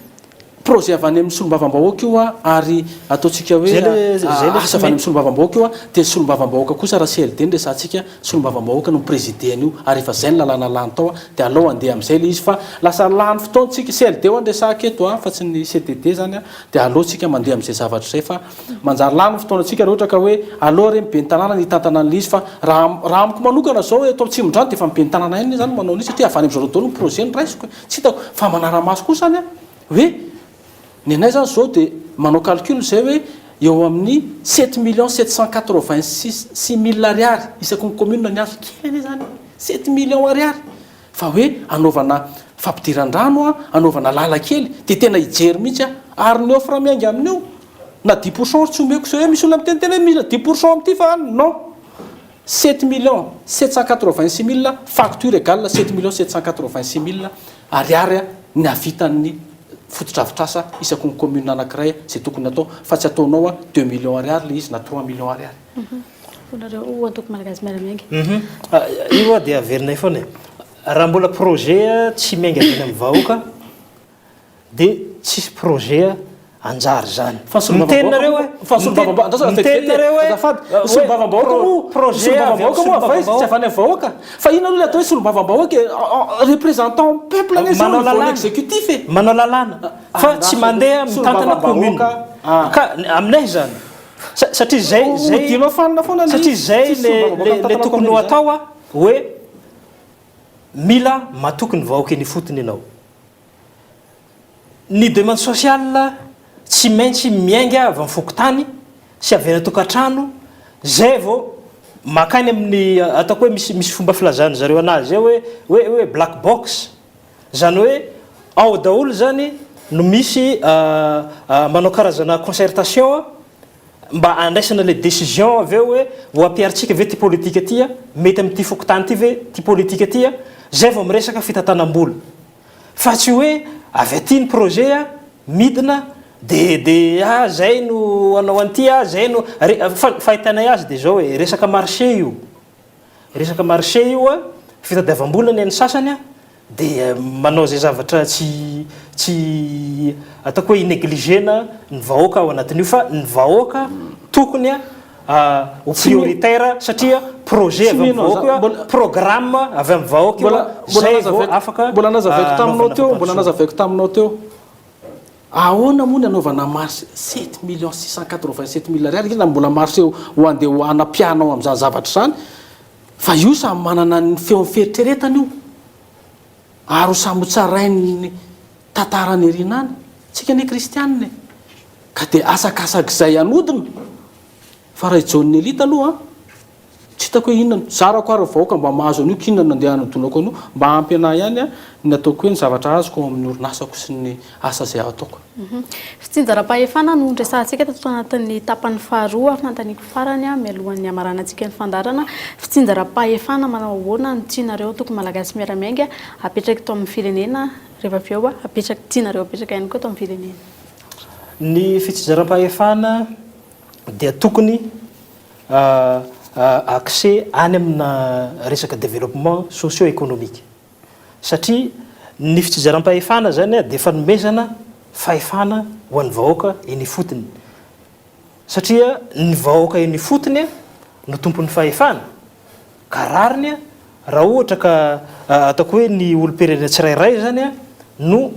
Projet avy any amin'ny solombavambahoaka io ary ataontsika hoe Zay le zay le asa avy any amin'ny solombavambahoaka io dia ny solombavambahoaka kosa raha CLD no resahantsika, solombavambahoaka no mi-presider an'io ary efa zay ny lalàna lany tao dia alao handeha amin'izay ilay izy fa lasa lany fotoana tsika, CLD ho'a no resahako eto fa tsy ny CDD zany dia aleo tsika mandeha amin'izay zavatra izay fa Manjary lany ny fotoanantsika raha ohatra ka hoe aleo re ny ben'ny tanàna ny hitantana an'ilay izy fa raha raha amiko manokana izao eto Atsimondrano dia efa ny ben'ny tanàna ihany izany no manao an'io satria avy any amin'izareo daholo ny projet no raisiko e! Tsy hitako fa manara-maso kosa any aho hoe ny anay izany izao dia manao calcul izay hoe eo amin'ny sept millions 786 six mille ariary isaky ny commune ny azo, kely anie izany e! Sept millions ariary! Fa hoe anaovana fampidiran-drano an, anaovana lalan-kely, dia tena hijery mihitsy aho. Ary ny offre miainga amin'io, na dix pour cent ary tsy omeko. Sao hoe misy olona miteniteny hoe mila dix pour cent amin'ity fa non. Sept millions 786 mille, facture égale sept millions 786 mille ariary ny havitan'ny fotodrafitrasa isaky ny commune anankiray izay tokony hatao, fa tsy ataonao deux millions ariary ilay izy na trois millions ariary. Ho antoko Malagasy Miara-Miainga. Io hoa dia averinay foana e. Raha mbola projet tsy miainga avy any amin'ny vahoaka dia tsisy projet anjary izany. Fa ny Miteny nareo hoe solombavambahoaka fa ny solombavambahoaka andraso miteny nareo hoe azafady ny solombavambahoaka moa ny projet avy amin'ny solombavambahoaka moa avy aiza tsy avy any amin'ny vahoaka fa inona aloha ilay atao hoe solombavambahoaka e représentant peuple anie izao Manao au niveau lalàna. exécutif e Manao lalàna fa tsy mandeha mitantana commune. Ka aminay izany Satria zay zay Hodinao fanina foana ny satria zay tsisy le solombavambahoaka le le mitantana tokony ho commune zany. atao a hoe mila matoky ny vahoaka eny ifotony ianao. Ny demande sociale tsy maintsy miainga avy amin'ny fokontany sy avy any an-tokantrano zay vao mankany amin'ny ataoko hoe misy misy fomba filazan'ny zareo anazy zay hoe hoe hoe black box. Izany hoe ao daholo izany no misy manao karazana concertation mba handraisana ilay décision avy eo hoe ho ampiharintsika ve ity politika ity, mety amin'ity fokontany ity ve ity politika ity, izay vao miresaka fitantanam-bola. Fa tsy hoe avy aty ny projet midina dia dia ah izay no hanao an'ity, ah izay no, fa ny fahitanay azy dia izao e, resaka marché io. Resaka marché io a, fitadiavam-bola ny an'ny sasany a, dia manao izay zavatra tsy tsy ataoko hoe hi-negliger-na ny vahoaka ao anatin'io fa ny vahoaka tokony a ho prioritaire satria projet avy amin'ny vahoaka io a, programme avy amin'ny vahoaka io a, zay vao afaka Mbola nazavaiko taminao anaovana teo, mbola fampandrosoana. nazavaiko taminao teo. Ahoana moa ny anaovana marché 7 687 000 ariary, inona mbola marché ho andeha ho hanapiahanao amin'izany zavatra izany, fa io samy manana ny feon'ny fieritreretany io, ary ho samy ho tsarain'ny tantarany aoriana any, tsika anie kristianina e, ka dia asakasak'izay hanodina, fa raha i Jaona Elite aloha an. Tsy hitako hoe inona no, zarako ary ny vahoaka mba mahazo an'io k'inona no andeha hanadonako an'io, mba ampy anah ihany ny ataoko hoe ny zavatra azoko ao amin'ny orinasako sy ny asa izay ataoko. Fitsinjaram-pahefana no noresahantsika tato anatin'ny tapany faharoa ary nanontaniako farany mialohan'ny hamaranantsika ny fandaharana, fitsinjaram-pahefana manao ahoana no tianareo antoko Malagasy Miara-Miainga apetraka eto amin'ny firenena rehefa avy eo apetraka tianareo apetraka ihany koa eto amin'ny firenena? Ny fitsinjaram-pahefana dia tokony accès any amina resaka développement socio économique satria ny fitsinjaram-pahefana zany dia fanomezana fahefana ho an'ny vahoaka eny ifotony satria ny vahoaka eny ifotony no tompon'ny fahefana ka rariny raha ohatra ka ataoko hoe ny olom-pirenena tsirairay zany no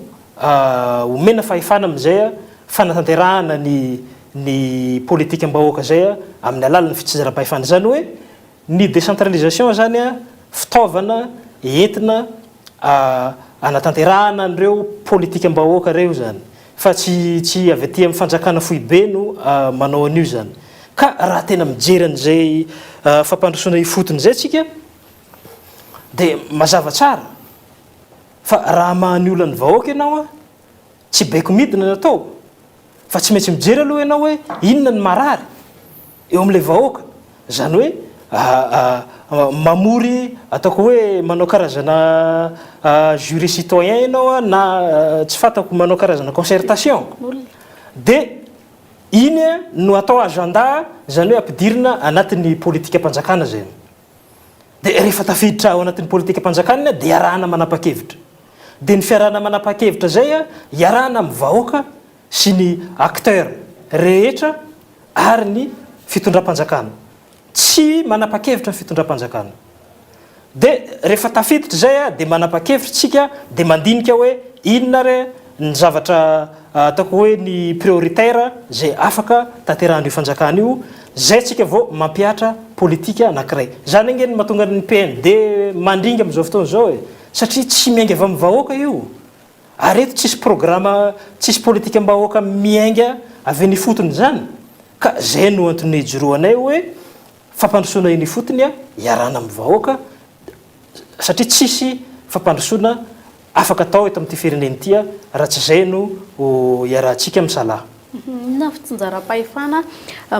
omena fahefana amin'izay fanatanterahana ny ny politikam-bahoaka izay amin'ny alalan'ny fitsinjaram-pahefana. Izany hoe ny décentralisation zany fitaovana entina anatanterahana an'ireo politikam-bahoaka ireo zany fa tsy tsy avy aty amin'ny fanjakana foibe no manao an'io zany. Ka raha tena mijery an'izay fampandrosoana ifotony izay tsika dia mazava tsara fa raha hamaha ny olan'ny vahoaka ianao Tsy baiko midina no atao fa tsy maintsy mijery aloha ianao hoe inona ny marary eo amin'ilay vahoaka. Izany hoe mamory ataoko hoe manao karazana jury citoyen ianao na tsy fantako manao karazana concertation. Dia iny no atao agenda izany hoe ampidirina anatin'ny politikam-panjakana izay. Dia rehefa tafiditra ao anatin'ny politikam-panjakana iny dia iarahana manapa-kevitra. Dia ny fiarahana manapa-kevitra izay iarahana amin'ny vahoaka sy ny acteurs rehetra ary ny fitondram-panjakana. Tsy manapa-kevitra ny fitondram-panjakana. Dia rehefa tafiditra izay dia manapa-kevitra isika dia mandinika hoe inona ary ny zavatra ataoko hoe ny prioritaire izay afaka tanterahan'io fanjakana io, izay tsika vao mampihatra politika anankiray. Izany ange no mahatonga ny PND mandringa amin'izao fotoana izao e! Satria tsy miainga avy amin'ny vahoaka io. Ary eto tsisy programa, tsisy politikam-bahoaka miainga avy eny ifotony izany. Ka izay no antony ijoroanay hoe fampandrosoana eny ifotony iarahana amin'ny vahoaka satria tsisy fampandrosoana afaka atao eto amin'ity firenena ity raha tsy izay no iarahantsika misalahy. Inona fitsinjaram-pahefana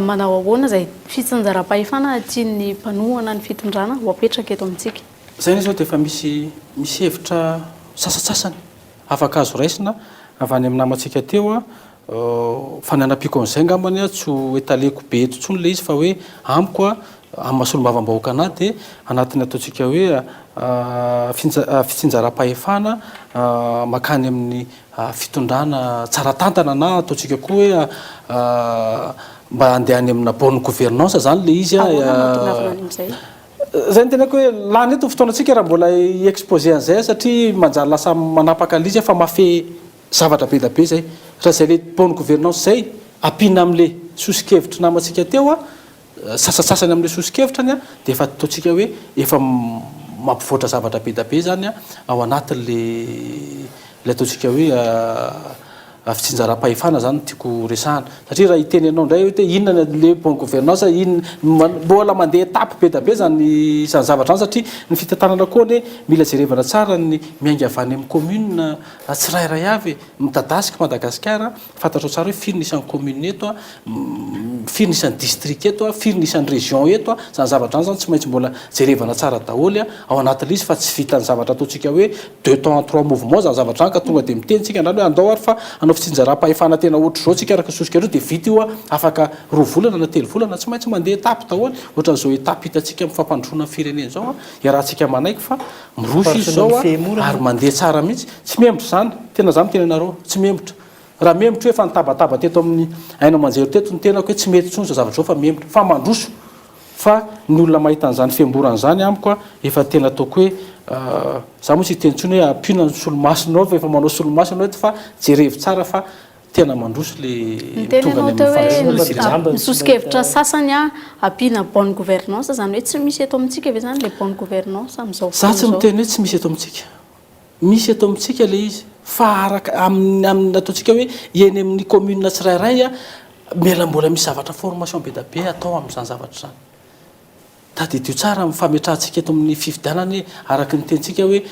manao ahoana izay fitsinjaram-pahefana tian'ny mpanohana ny fitondrana ho apetraka eto amintsika? Izay anie izao dia efa misy misy hevitra sasantsasany afaka azo raisina avy any amin'ny namantsika teo Fa ny hanampiako an'izay angambany tsy ho etaleko be eto intsony ilay izy fa hoe amiko amin'ny maha solombavambahoaka anah dia anatin'ny ataontsika hoe fitsinjaram-pahefana mankany amin'ny fitondrana tsara tantana na ataontsika koa hoe mba handeha any amina bonne gouvernance izany ilay izy. Ahoana no hahatongavana any amin'izay? Izay no teneniko hoe lany eto ny fotoanantsika raha mbola hi-exposer an'izay satria manjary lasa manapaka an'ilay izy fa mahafehy Zavatra be da be zay. Raha zay le bonne gouvernance zay ampiana amle sosokevitry namantsika teo a, sasatsasany amle sosokevitrany a, dia efa ataontsika hoe efa mampivoatra zavatra be da be zany a ao anatin'le le ataontsika hoe fitsinjaram-pahefana zany no tiako resahana. Satria raha hiteny anao indray hoe inona ny le bonne gouvernance, inona, mbola mandeha étape be da be zany zany zavatra zany satria ny fitantanana koa anie mila jerevana tsara ny miainga avy any amin'ny commune Tsirairay avy e! Midadasika Madagasikara, fantatrao tsara hoe firy ny isan'ny commune eto a, firy ny isan'ny district eto a, firy ny isan'ny région eto a, zany zavatra zany zany tsy maintsy mbola jerevana tsara daholo ao anatin'ilay izy fa tsy vitan'ny zavatra ataontsika hoe deux temps en trois mouvements zany zavatra zany ka tonga dia miteny tsika androany hoe andao ary fa hanao fitsinjaram-pahefana tena ohatr'izao tsika araka ny soso-kevitrao dia vita io a, afaka roa volana na telo volana, tsy maintsy mandeha étape daholo, ohatran'izao étape hitantsika amin'ny fampandrosoana ny firenena izao a, iarahantsika manaiky fa Miroso izy izao ary mandeha tsara mihitsy. Tsy mihemotra izany, tena za miteny anareo, tsy mihemotra. Raha mihemotra io efa nitabataba teto amin'ny haino aman-jery teto ny tenako hoe tsy mety intsony izao zavatra izao fa mihemotra. Fa mandroso. Fa ny olona mahita an'izany fihemborana izany amiko efa tena ataoko hoe za moa tsy hiteny intsony hoe ampiana ny solomasonao fa efa manao solomaso ianao eto fa jerevo tsara fa Tena mandroso le Niteny tonga ianao any teo amin'ny hoe fandrosoana ny soso-kevitra sasany ampiana bonne gouvernance, izany hoe tsy misy eto amintsika ve izany ilay bonne gouvernance amin'izao Za fotoana tsy izao? miteny hoe tsy misy eto amintsika. Misy eto amintsika le izy fa araka amin'ny amin'ny ataontsika hoe eny amin'ny commune tsirairay mila mbola misy zavatra formation be da be atao amin'izany zavatra izany. Tadidio tsara amin'ny fametrahantsika eto amin'ny fifidianana hoe araka ny tenintsika hoe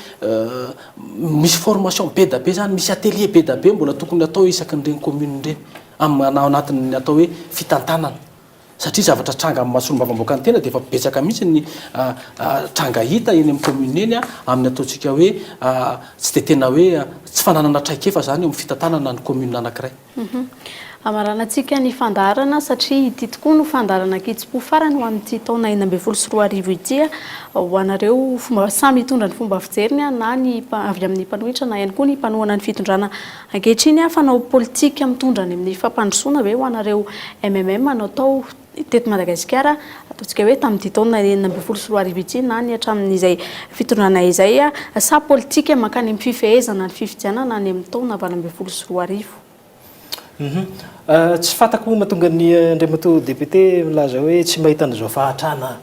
misy formation be da be izany, misy atelier be da be mbola tokony atao isaky ny ireny commune ireny amin'ny ao anatin'ny atao hoe fitantanana. Satria zavatra tranga amin'ny maha solombavambahoaka ny tena dia efa betsaka mihitsy ny tranga hita eny amin'ny commune eny amin'ny ataontsika hoe tsy dia tena hoe tsy fananana traikefa izany eo amin'ny fitantanana ny commune anankiray. Hamaranantsika ny fandaharana satria ity tokoa no fandaharana ankitsim-po farany ho amin'ity taona 2016 ity ho anareo fomba samy hitondra ny fomba fijeriny na ny avy amin'ny mpanohitra na ihany koa ny mpanohana ny fitondrana ankehitriny. Fanao politika mitondra any amin'ny fampandrosoana ve ho anareo MMM no atao teto Madagasikara, ataontsika hoe tamin'ity taona 2016 ity na ny hatramin'izay fitondrana izay, sa politika mankany amin'ny fifehezana ny fifidianana any amin'ny taona 2018? Tsy fantako moa mahatonga ny Andriamatoa Député milaza hoe tsy mahita an'izao fahantrana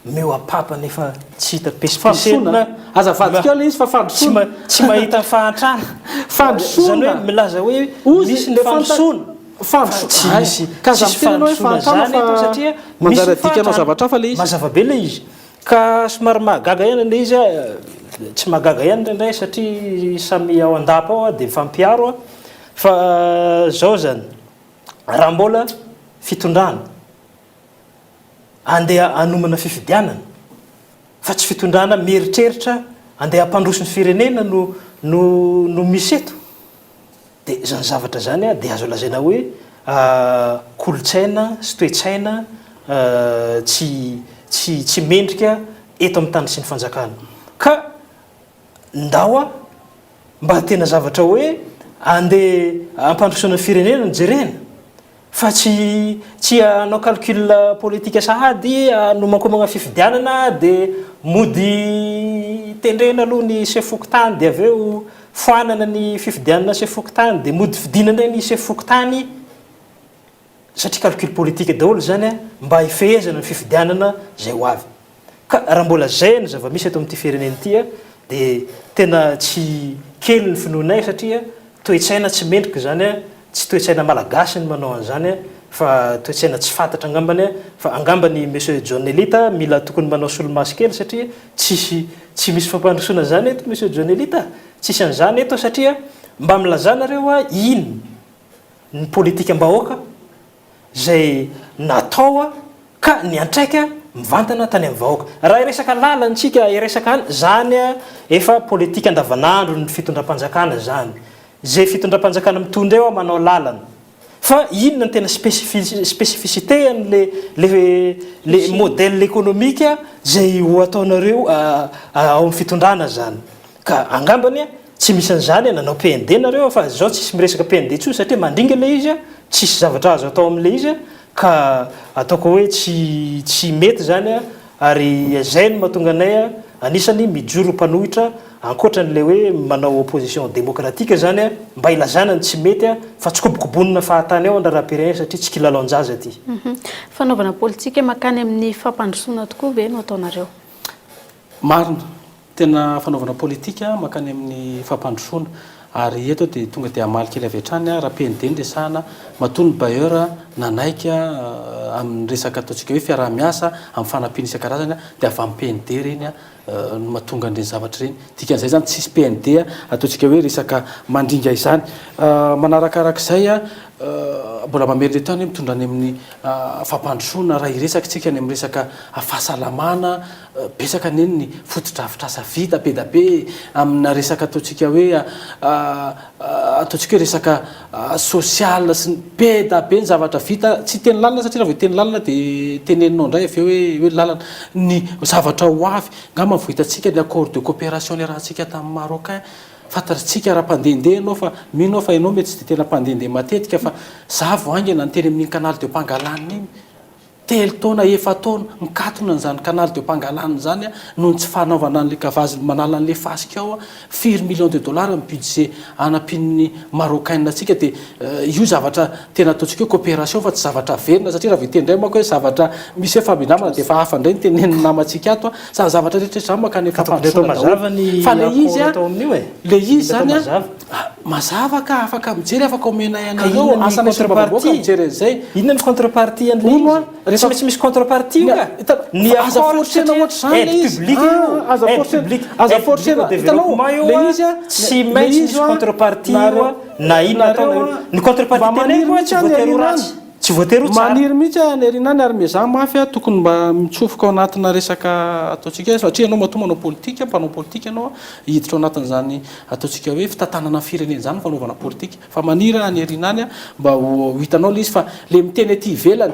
mihoa-papa nefa tsy hita pesipesenina. Aza avadika eo ilay izy fa fandrosoana. Tsy mahita ny fahantrana. Fandrosoana. Izany hoe milaza hoe misy ny fandrosoana. Fandrosoana. Tsy misy tsisy fandrosoana izany eto satria misy ny fahantrana. Mazava be ilay izy. Ka somary mahagaga ihany ilay izy, tsy mahagaga ihany indraindray satria samy ao an-dapa ao dia mifampiaro fa izao izany, raha mbola fitondrana andeha hanomana fifidianana fa tsy fitondrana mieritreritra andeha hampandroso ny firenena no no no misy eto dia izany zavatra izany dia azo lazaina hoe kolontsaina sy toe-tsaina tsy tsy tsy mendrika eto amin'ny tany sy ny fanjakana ka ndao mba tena zavatra hoe andeha hampandrosoana ny firenena no jerena Fa tsy tsy hanao calcul politique sahady hanomankomagna fifidianana de mody tendrena aloha ny chef fokontany de avy eo foanana ny fifidianana chef fokontany de mody fidina indray ny chef fokontany satria calcul politique daholo zany mba hifehezana ny fifidianana zay ho avy. Ka raha mbola zay ny zava-misy eto amin'ity firenena ity dia tena tsy kely ny finoanay satria toe-tsaina tsy mendrika izany, tsy toe-tsaina malagasy ny manao an'izany fa toe-tsaina tsy fantatra angambany fa angambany Monsieur John Elita mila tokony manao solomaso kely satria tsisy tsy misy fampandrosoana izany eto Monsieur John Elita, tsisy an'izany eto satria mba milazà nareo hoa inn ny politikam-bahoaka izay natao ka niantraika mivantana tany amin'ny vahoaka. Raha hiresaka lalana isika, hiresaka any, izany efa politika andavanandro ny fitondram-panjakana izany. Izay fitondram-panjakana mitondra eo manao lalana. Fa inona no tena spécificité an'le le le modèle économique izay ho ataonareo ao amin'ny fitondrana izany. Ka angambany tsy misy an'izany nanao PND nareo fa zao tsisy miresaka PND intsony satria mandringa ilay izy tsisy zavatra azo atao amin'ilay izy ka ataoko hoe tsy tsy mety izany ary izay no mahatonga anay anisany mijoro mpanohitra ankoatra an'ilay hoe manao opposition démocratique izany mba hilazana ny tsy mety fa tsy kobokobonina fahatany ao ny raharaham-pirenena satria tsy kilalaon-jaza ity. Fanaovana politika mankany amin'ny fampandrosoana tokoa ve no ataonareo? Marina. Tena fanaovana politika mankany amin'ny fampandrosoana. Ary eto aho dia tonga dia hamaly kely avy hatrany, raha PND no resahana, matoa ny bailleur nanaiky amin'ny resaka ataontsika hoe fiaraha-miasa amin'ny fanampiana isan-karazany dia avy amin'ny PND ireny no mahatonga an'ireny zavatra ireny. Dikan'izay izany tsisy PND ataontsika hoe resaka mandringa izany. Manarakarak'izay, mbola mamerina eto ihany hoe mitondra any amin'ny fampandrosoana raha hiresaka isika any amin'ny resaka fahasalamana, Betsaka anie ny fotodrafitrasa vita be da be amina resaka ataontsika hoe ataontsika hoe resaka social sy ny be da be ny zavatra vita, tsy hiteny lalana satria raha vao hiteny lalana dia teneninao indray avy eo hoe hoe lalana, ny zavatra ho avy, angamba vao hitantsika ny accord de coopération niarahantsika tamin'ny marocain, fantatritsika raha mpandehandeha ianao fa mino aho fa ianao mety tsy dia tena mpandehandeha matetika fa za vao haingana niteny amin'iny canal de Pangalane iny, Telo taona, efa-taona, mikatona an'izany canal de Pangalane izany noho ny tsy fanaovana an'ilay gavazy manala an'ilay fasika ao, firy millions de dollars ny budget anampian'ny Marocains antsika dia io zavatra tena ataontsika hoe coopération fa tsy zavatra averina satria raha vao hiteny indray manko hoe zavatra misy hoe fampindramana dia efa hafa indray ny tenenin'ny namantsika ato, izany zavatra rehetra izany mankany amin'ny fampandrosoana daholo fa ilay izy an, ilay izy izany an. Mazava ka, afaka mijery, afaka omenay Ka anareo, inona ny asanay solombavambahoaka contrepartie? mijery an'izay. Inona ny contrepartie an'ilay Hono izy? a, Tsy rehefa maintsy misy contrepartie io ka! Ny Ny aza accord forcena satria ohatr'izany aide ilay izy. publique io, Ah, aza aide forcena, publique, aza aide publique forcena. au Hitanao, développement io ilay a, izy a, tsy ilay maintsy izy misy a, contrepartie io a, nareo, na inona atao na nareo inona. a, Ny contrepartie mba teneniko maniry a, mihitsy tsy any voatery ho aoriana ratsy. any. Tsy voatery ho tsara. Maniry mihitsy aho any aoriana any ary miezaha mafy aho tokony mba mitsofoka ao anatina resaka ataontsika hoe satria ianao matoa manao politika, mpanao politika ianao hiditra ao anatin'izany ataontsika hoe fitantanana ny firenena izany ny fanaovana politika. Fa maniry aho any aoriana any mba ho hitanao ilay izy fa ilay miteny aty ivelany,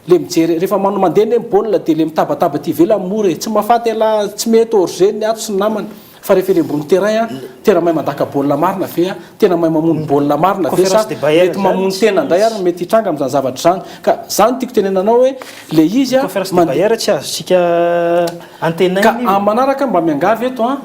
ilay mijery rehefa manao mandeha anie ny baolina dia ilay mitabataba aty ivelany mora e, tsy mahafaty ialahy, tsy mety hors jeu ny ato sy ny namany. Fa rehefa eny ambony terrain an, tena mahay mandaka baolina marina ve an? Tena mahay mamono baolina marina ve sa Conférence de Bayern mety mamono zany tena indray ary no mety hitranga amin'izany zavatra izany? Ka zany no tiako tenenana anao hoe le izy an, Conférence de mandeha. Bayern tsy azontsika antenaina Ka io. amin'ny manaraka mba miangavy eto an,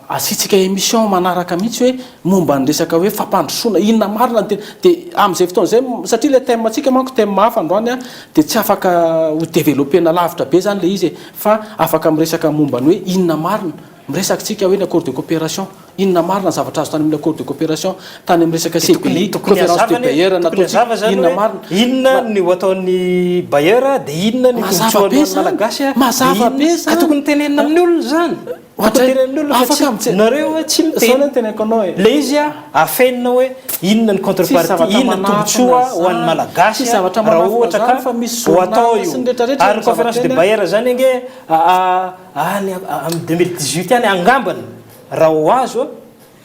asiantsika émission manaraka mihitsy hoe momba ny resaka hoe fampandrosoana, inona marina no tena, dia amin'izay fotoana izay, satria ilay thème antsika manko thème hafa androany an, dia tsy afaka ho developper-na lavitra be izany ilay izy e, fa afaka miresaka momba ny hoe inona marina, miresaka tsika hoe ny accord de coopération, inona marina ny zavatra azo tany amin'ny accord de coopération, tany amin'ny resaka Dia tokony CBI, tokony conférence hazava de anie, bailleurs tokony nataontsika, hazava zany inona hoe marina. inona ny ho ataon'ny bailleur dia inona ny Mazava tombontsoa be ho an'ny izany, Malagasy dia mazava be inona, ka izany. tokony tenenina amin'ny olona izany. Ohatray, Tokony tenenina amin'ny olona fa afaka tsy mijery. nareo hoe tsy Zao miteny. anie ny teneniko anao e. Ilay izy a, afenina hoe inona ny Tsisy contrepartie, zavatra inona ny manafina tombontsoa ho an'ny izany, Malagasy tsisy zavatra raha manafina ohatra izany ka fa misy ho atao journal io. sy ny retraretra Ary ny ny conférence zavatra de eny. bailleur zany ange any amin'ny 2018 any angambany raha ho azo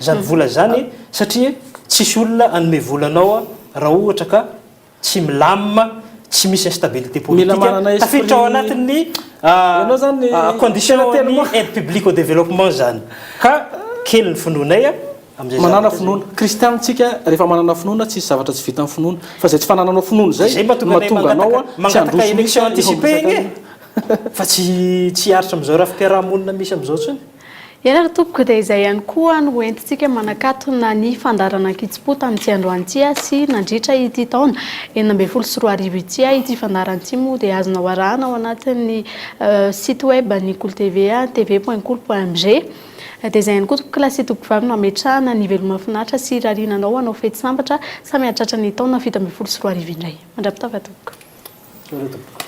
zany vola zany satria tsisy olona hanome vola anao raha ohatra ka tsy milamina, tsy misy instabilité Mila politique, manana esprit tafiditra ao anatin'ny Ianao zany condition tena ny tellement aide publique au développement zany ka kely ny finoanay amin'izay Manana zavatra izay. finoana. Kristiana tsika rehefa manana finoana tsisy zavatra tsy vitan'ny finoana. Fa izay tsy fanananao finoana izay Izay no mahatonga anay mahatonga anao mangataka tsy mangataka handroso mihitsy élection eo amin'ny anticipée resaka anie fa tsy tsy hiaritra amin'izao rafi-piarahamonina misy amin'izao intsony. Eny ary tompoko dia izay ihany koa no hoentintsika manakatona ny fandaharana ankitsim-po tamin'ity androany ity sy nandritra ity taona 2016 ity. Ity fandaharana ity moa dia azonao arahana ao anatin'ny site web ny Kolo TV, tv.kolo.mg. Dia izay ihany koa tompoko lahy sy tompokovavy no hametrahana ny veloma finaritra sy irariana anao hanao fety sambatra samy hahatratra ny taona 2017 indray. Mandra-pitafa tompoko. Tompoko.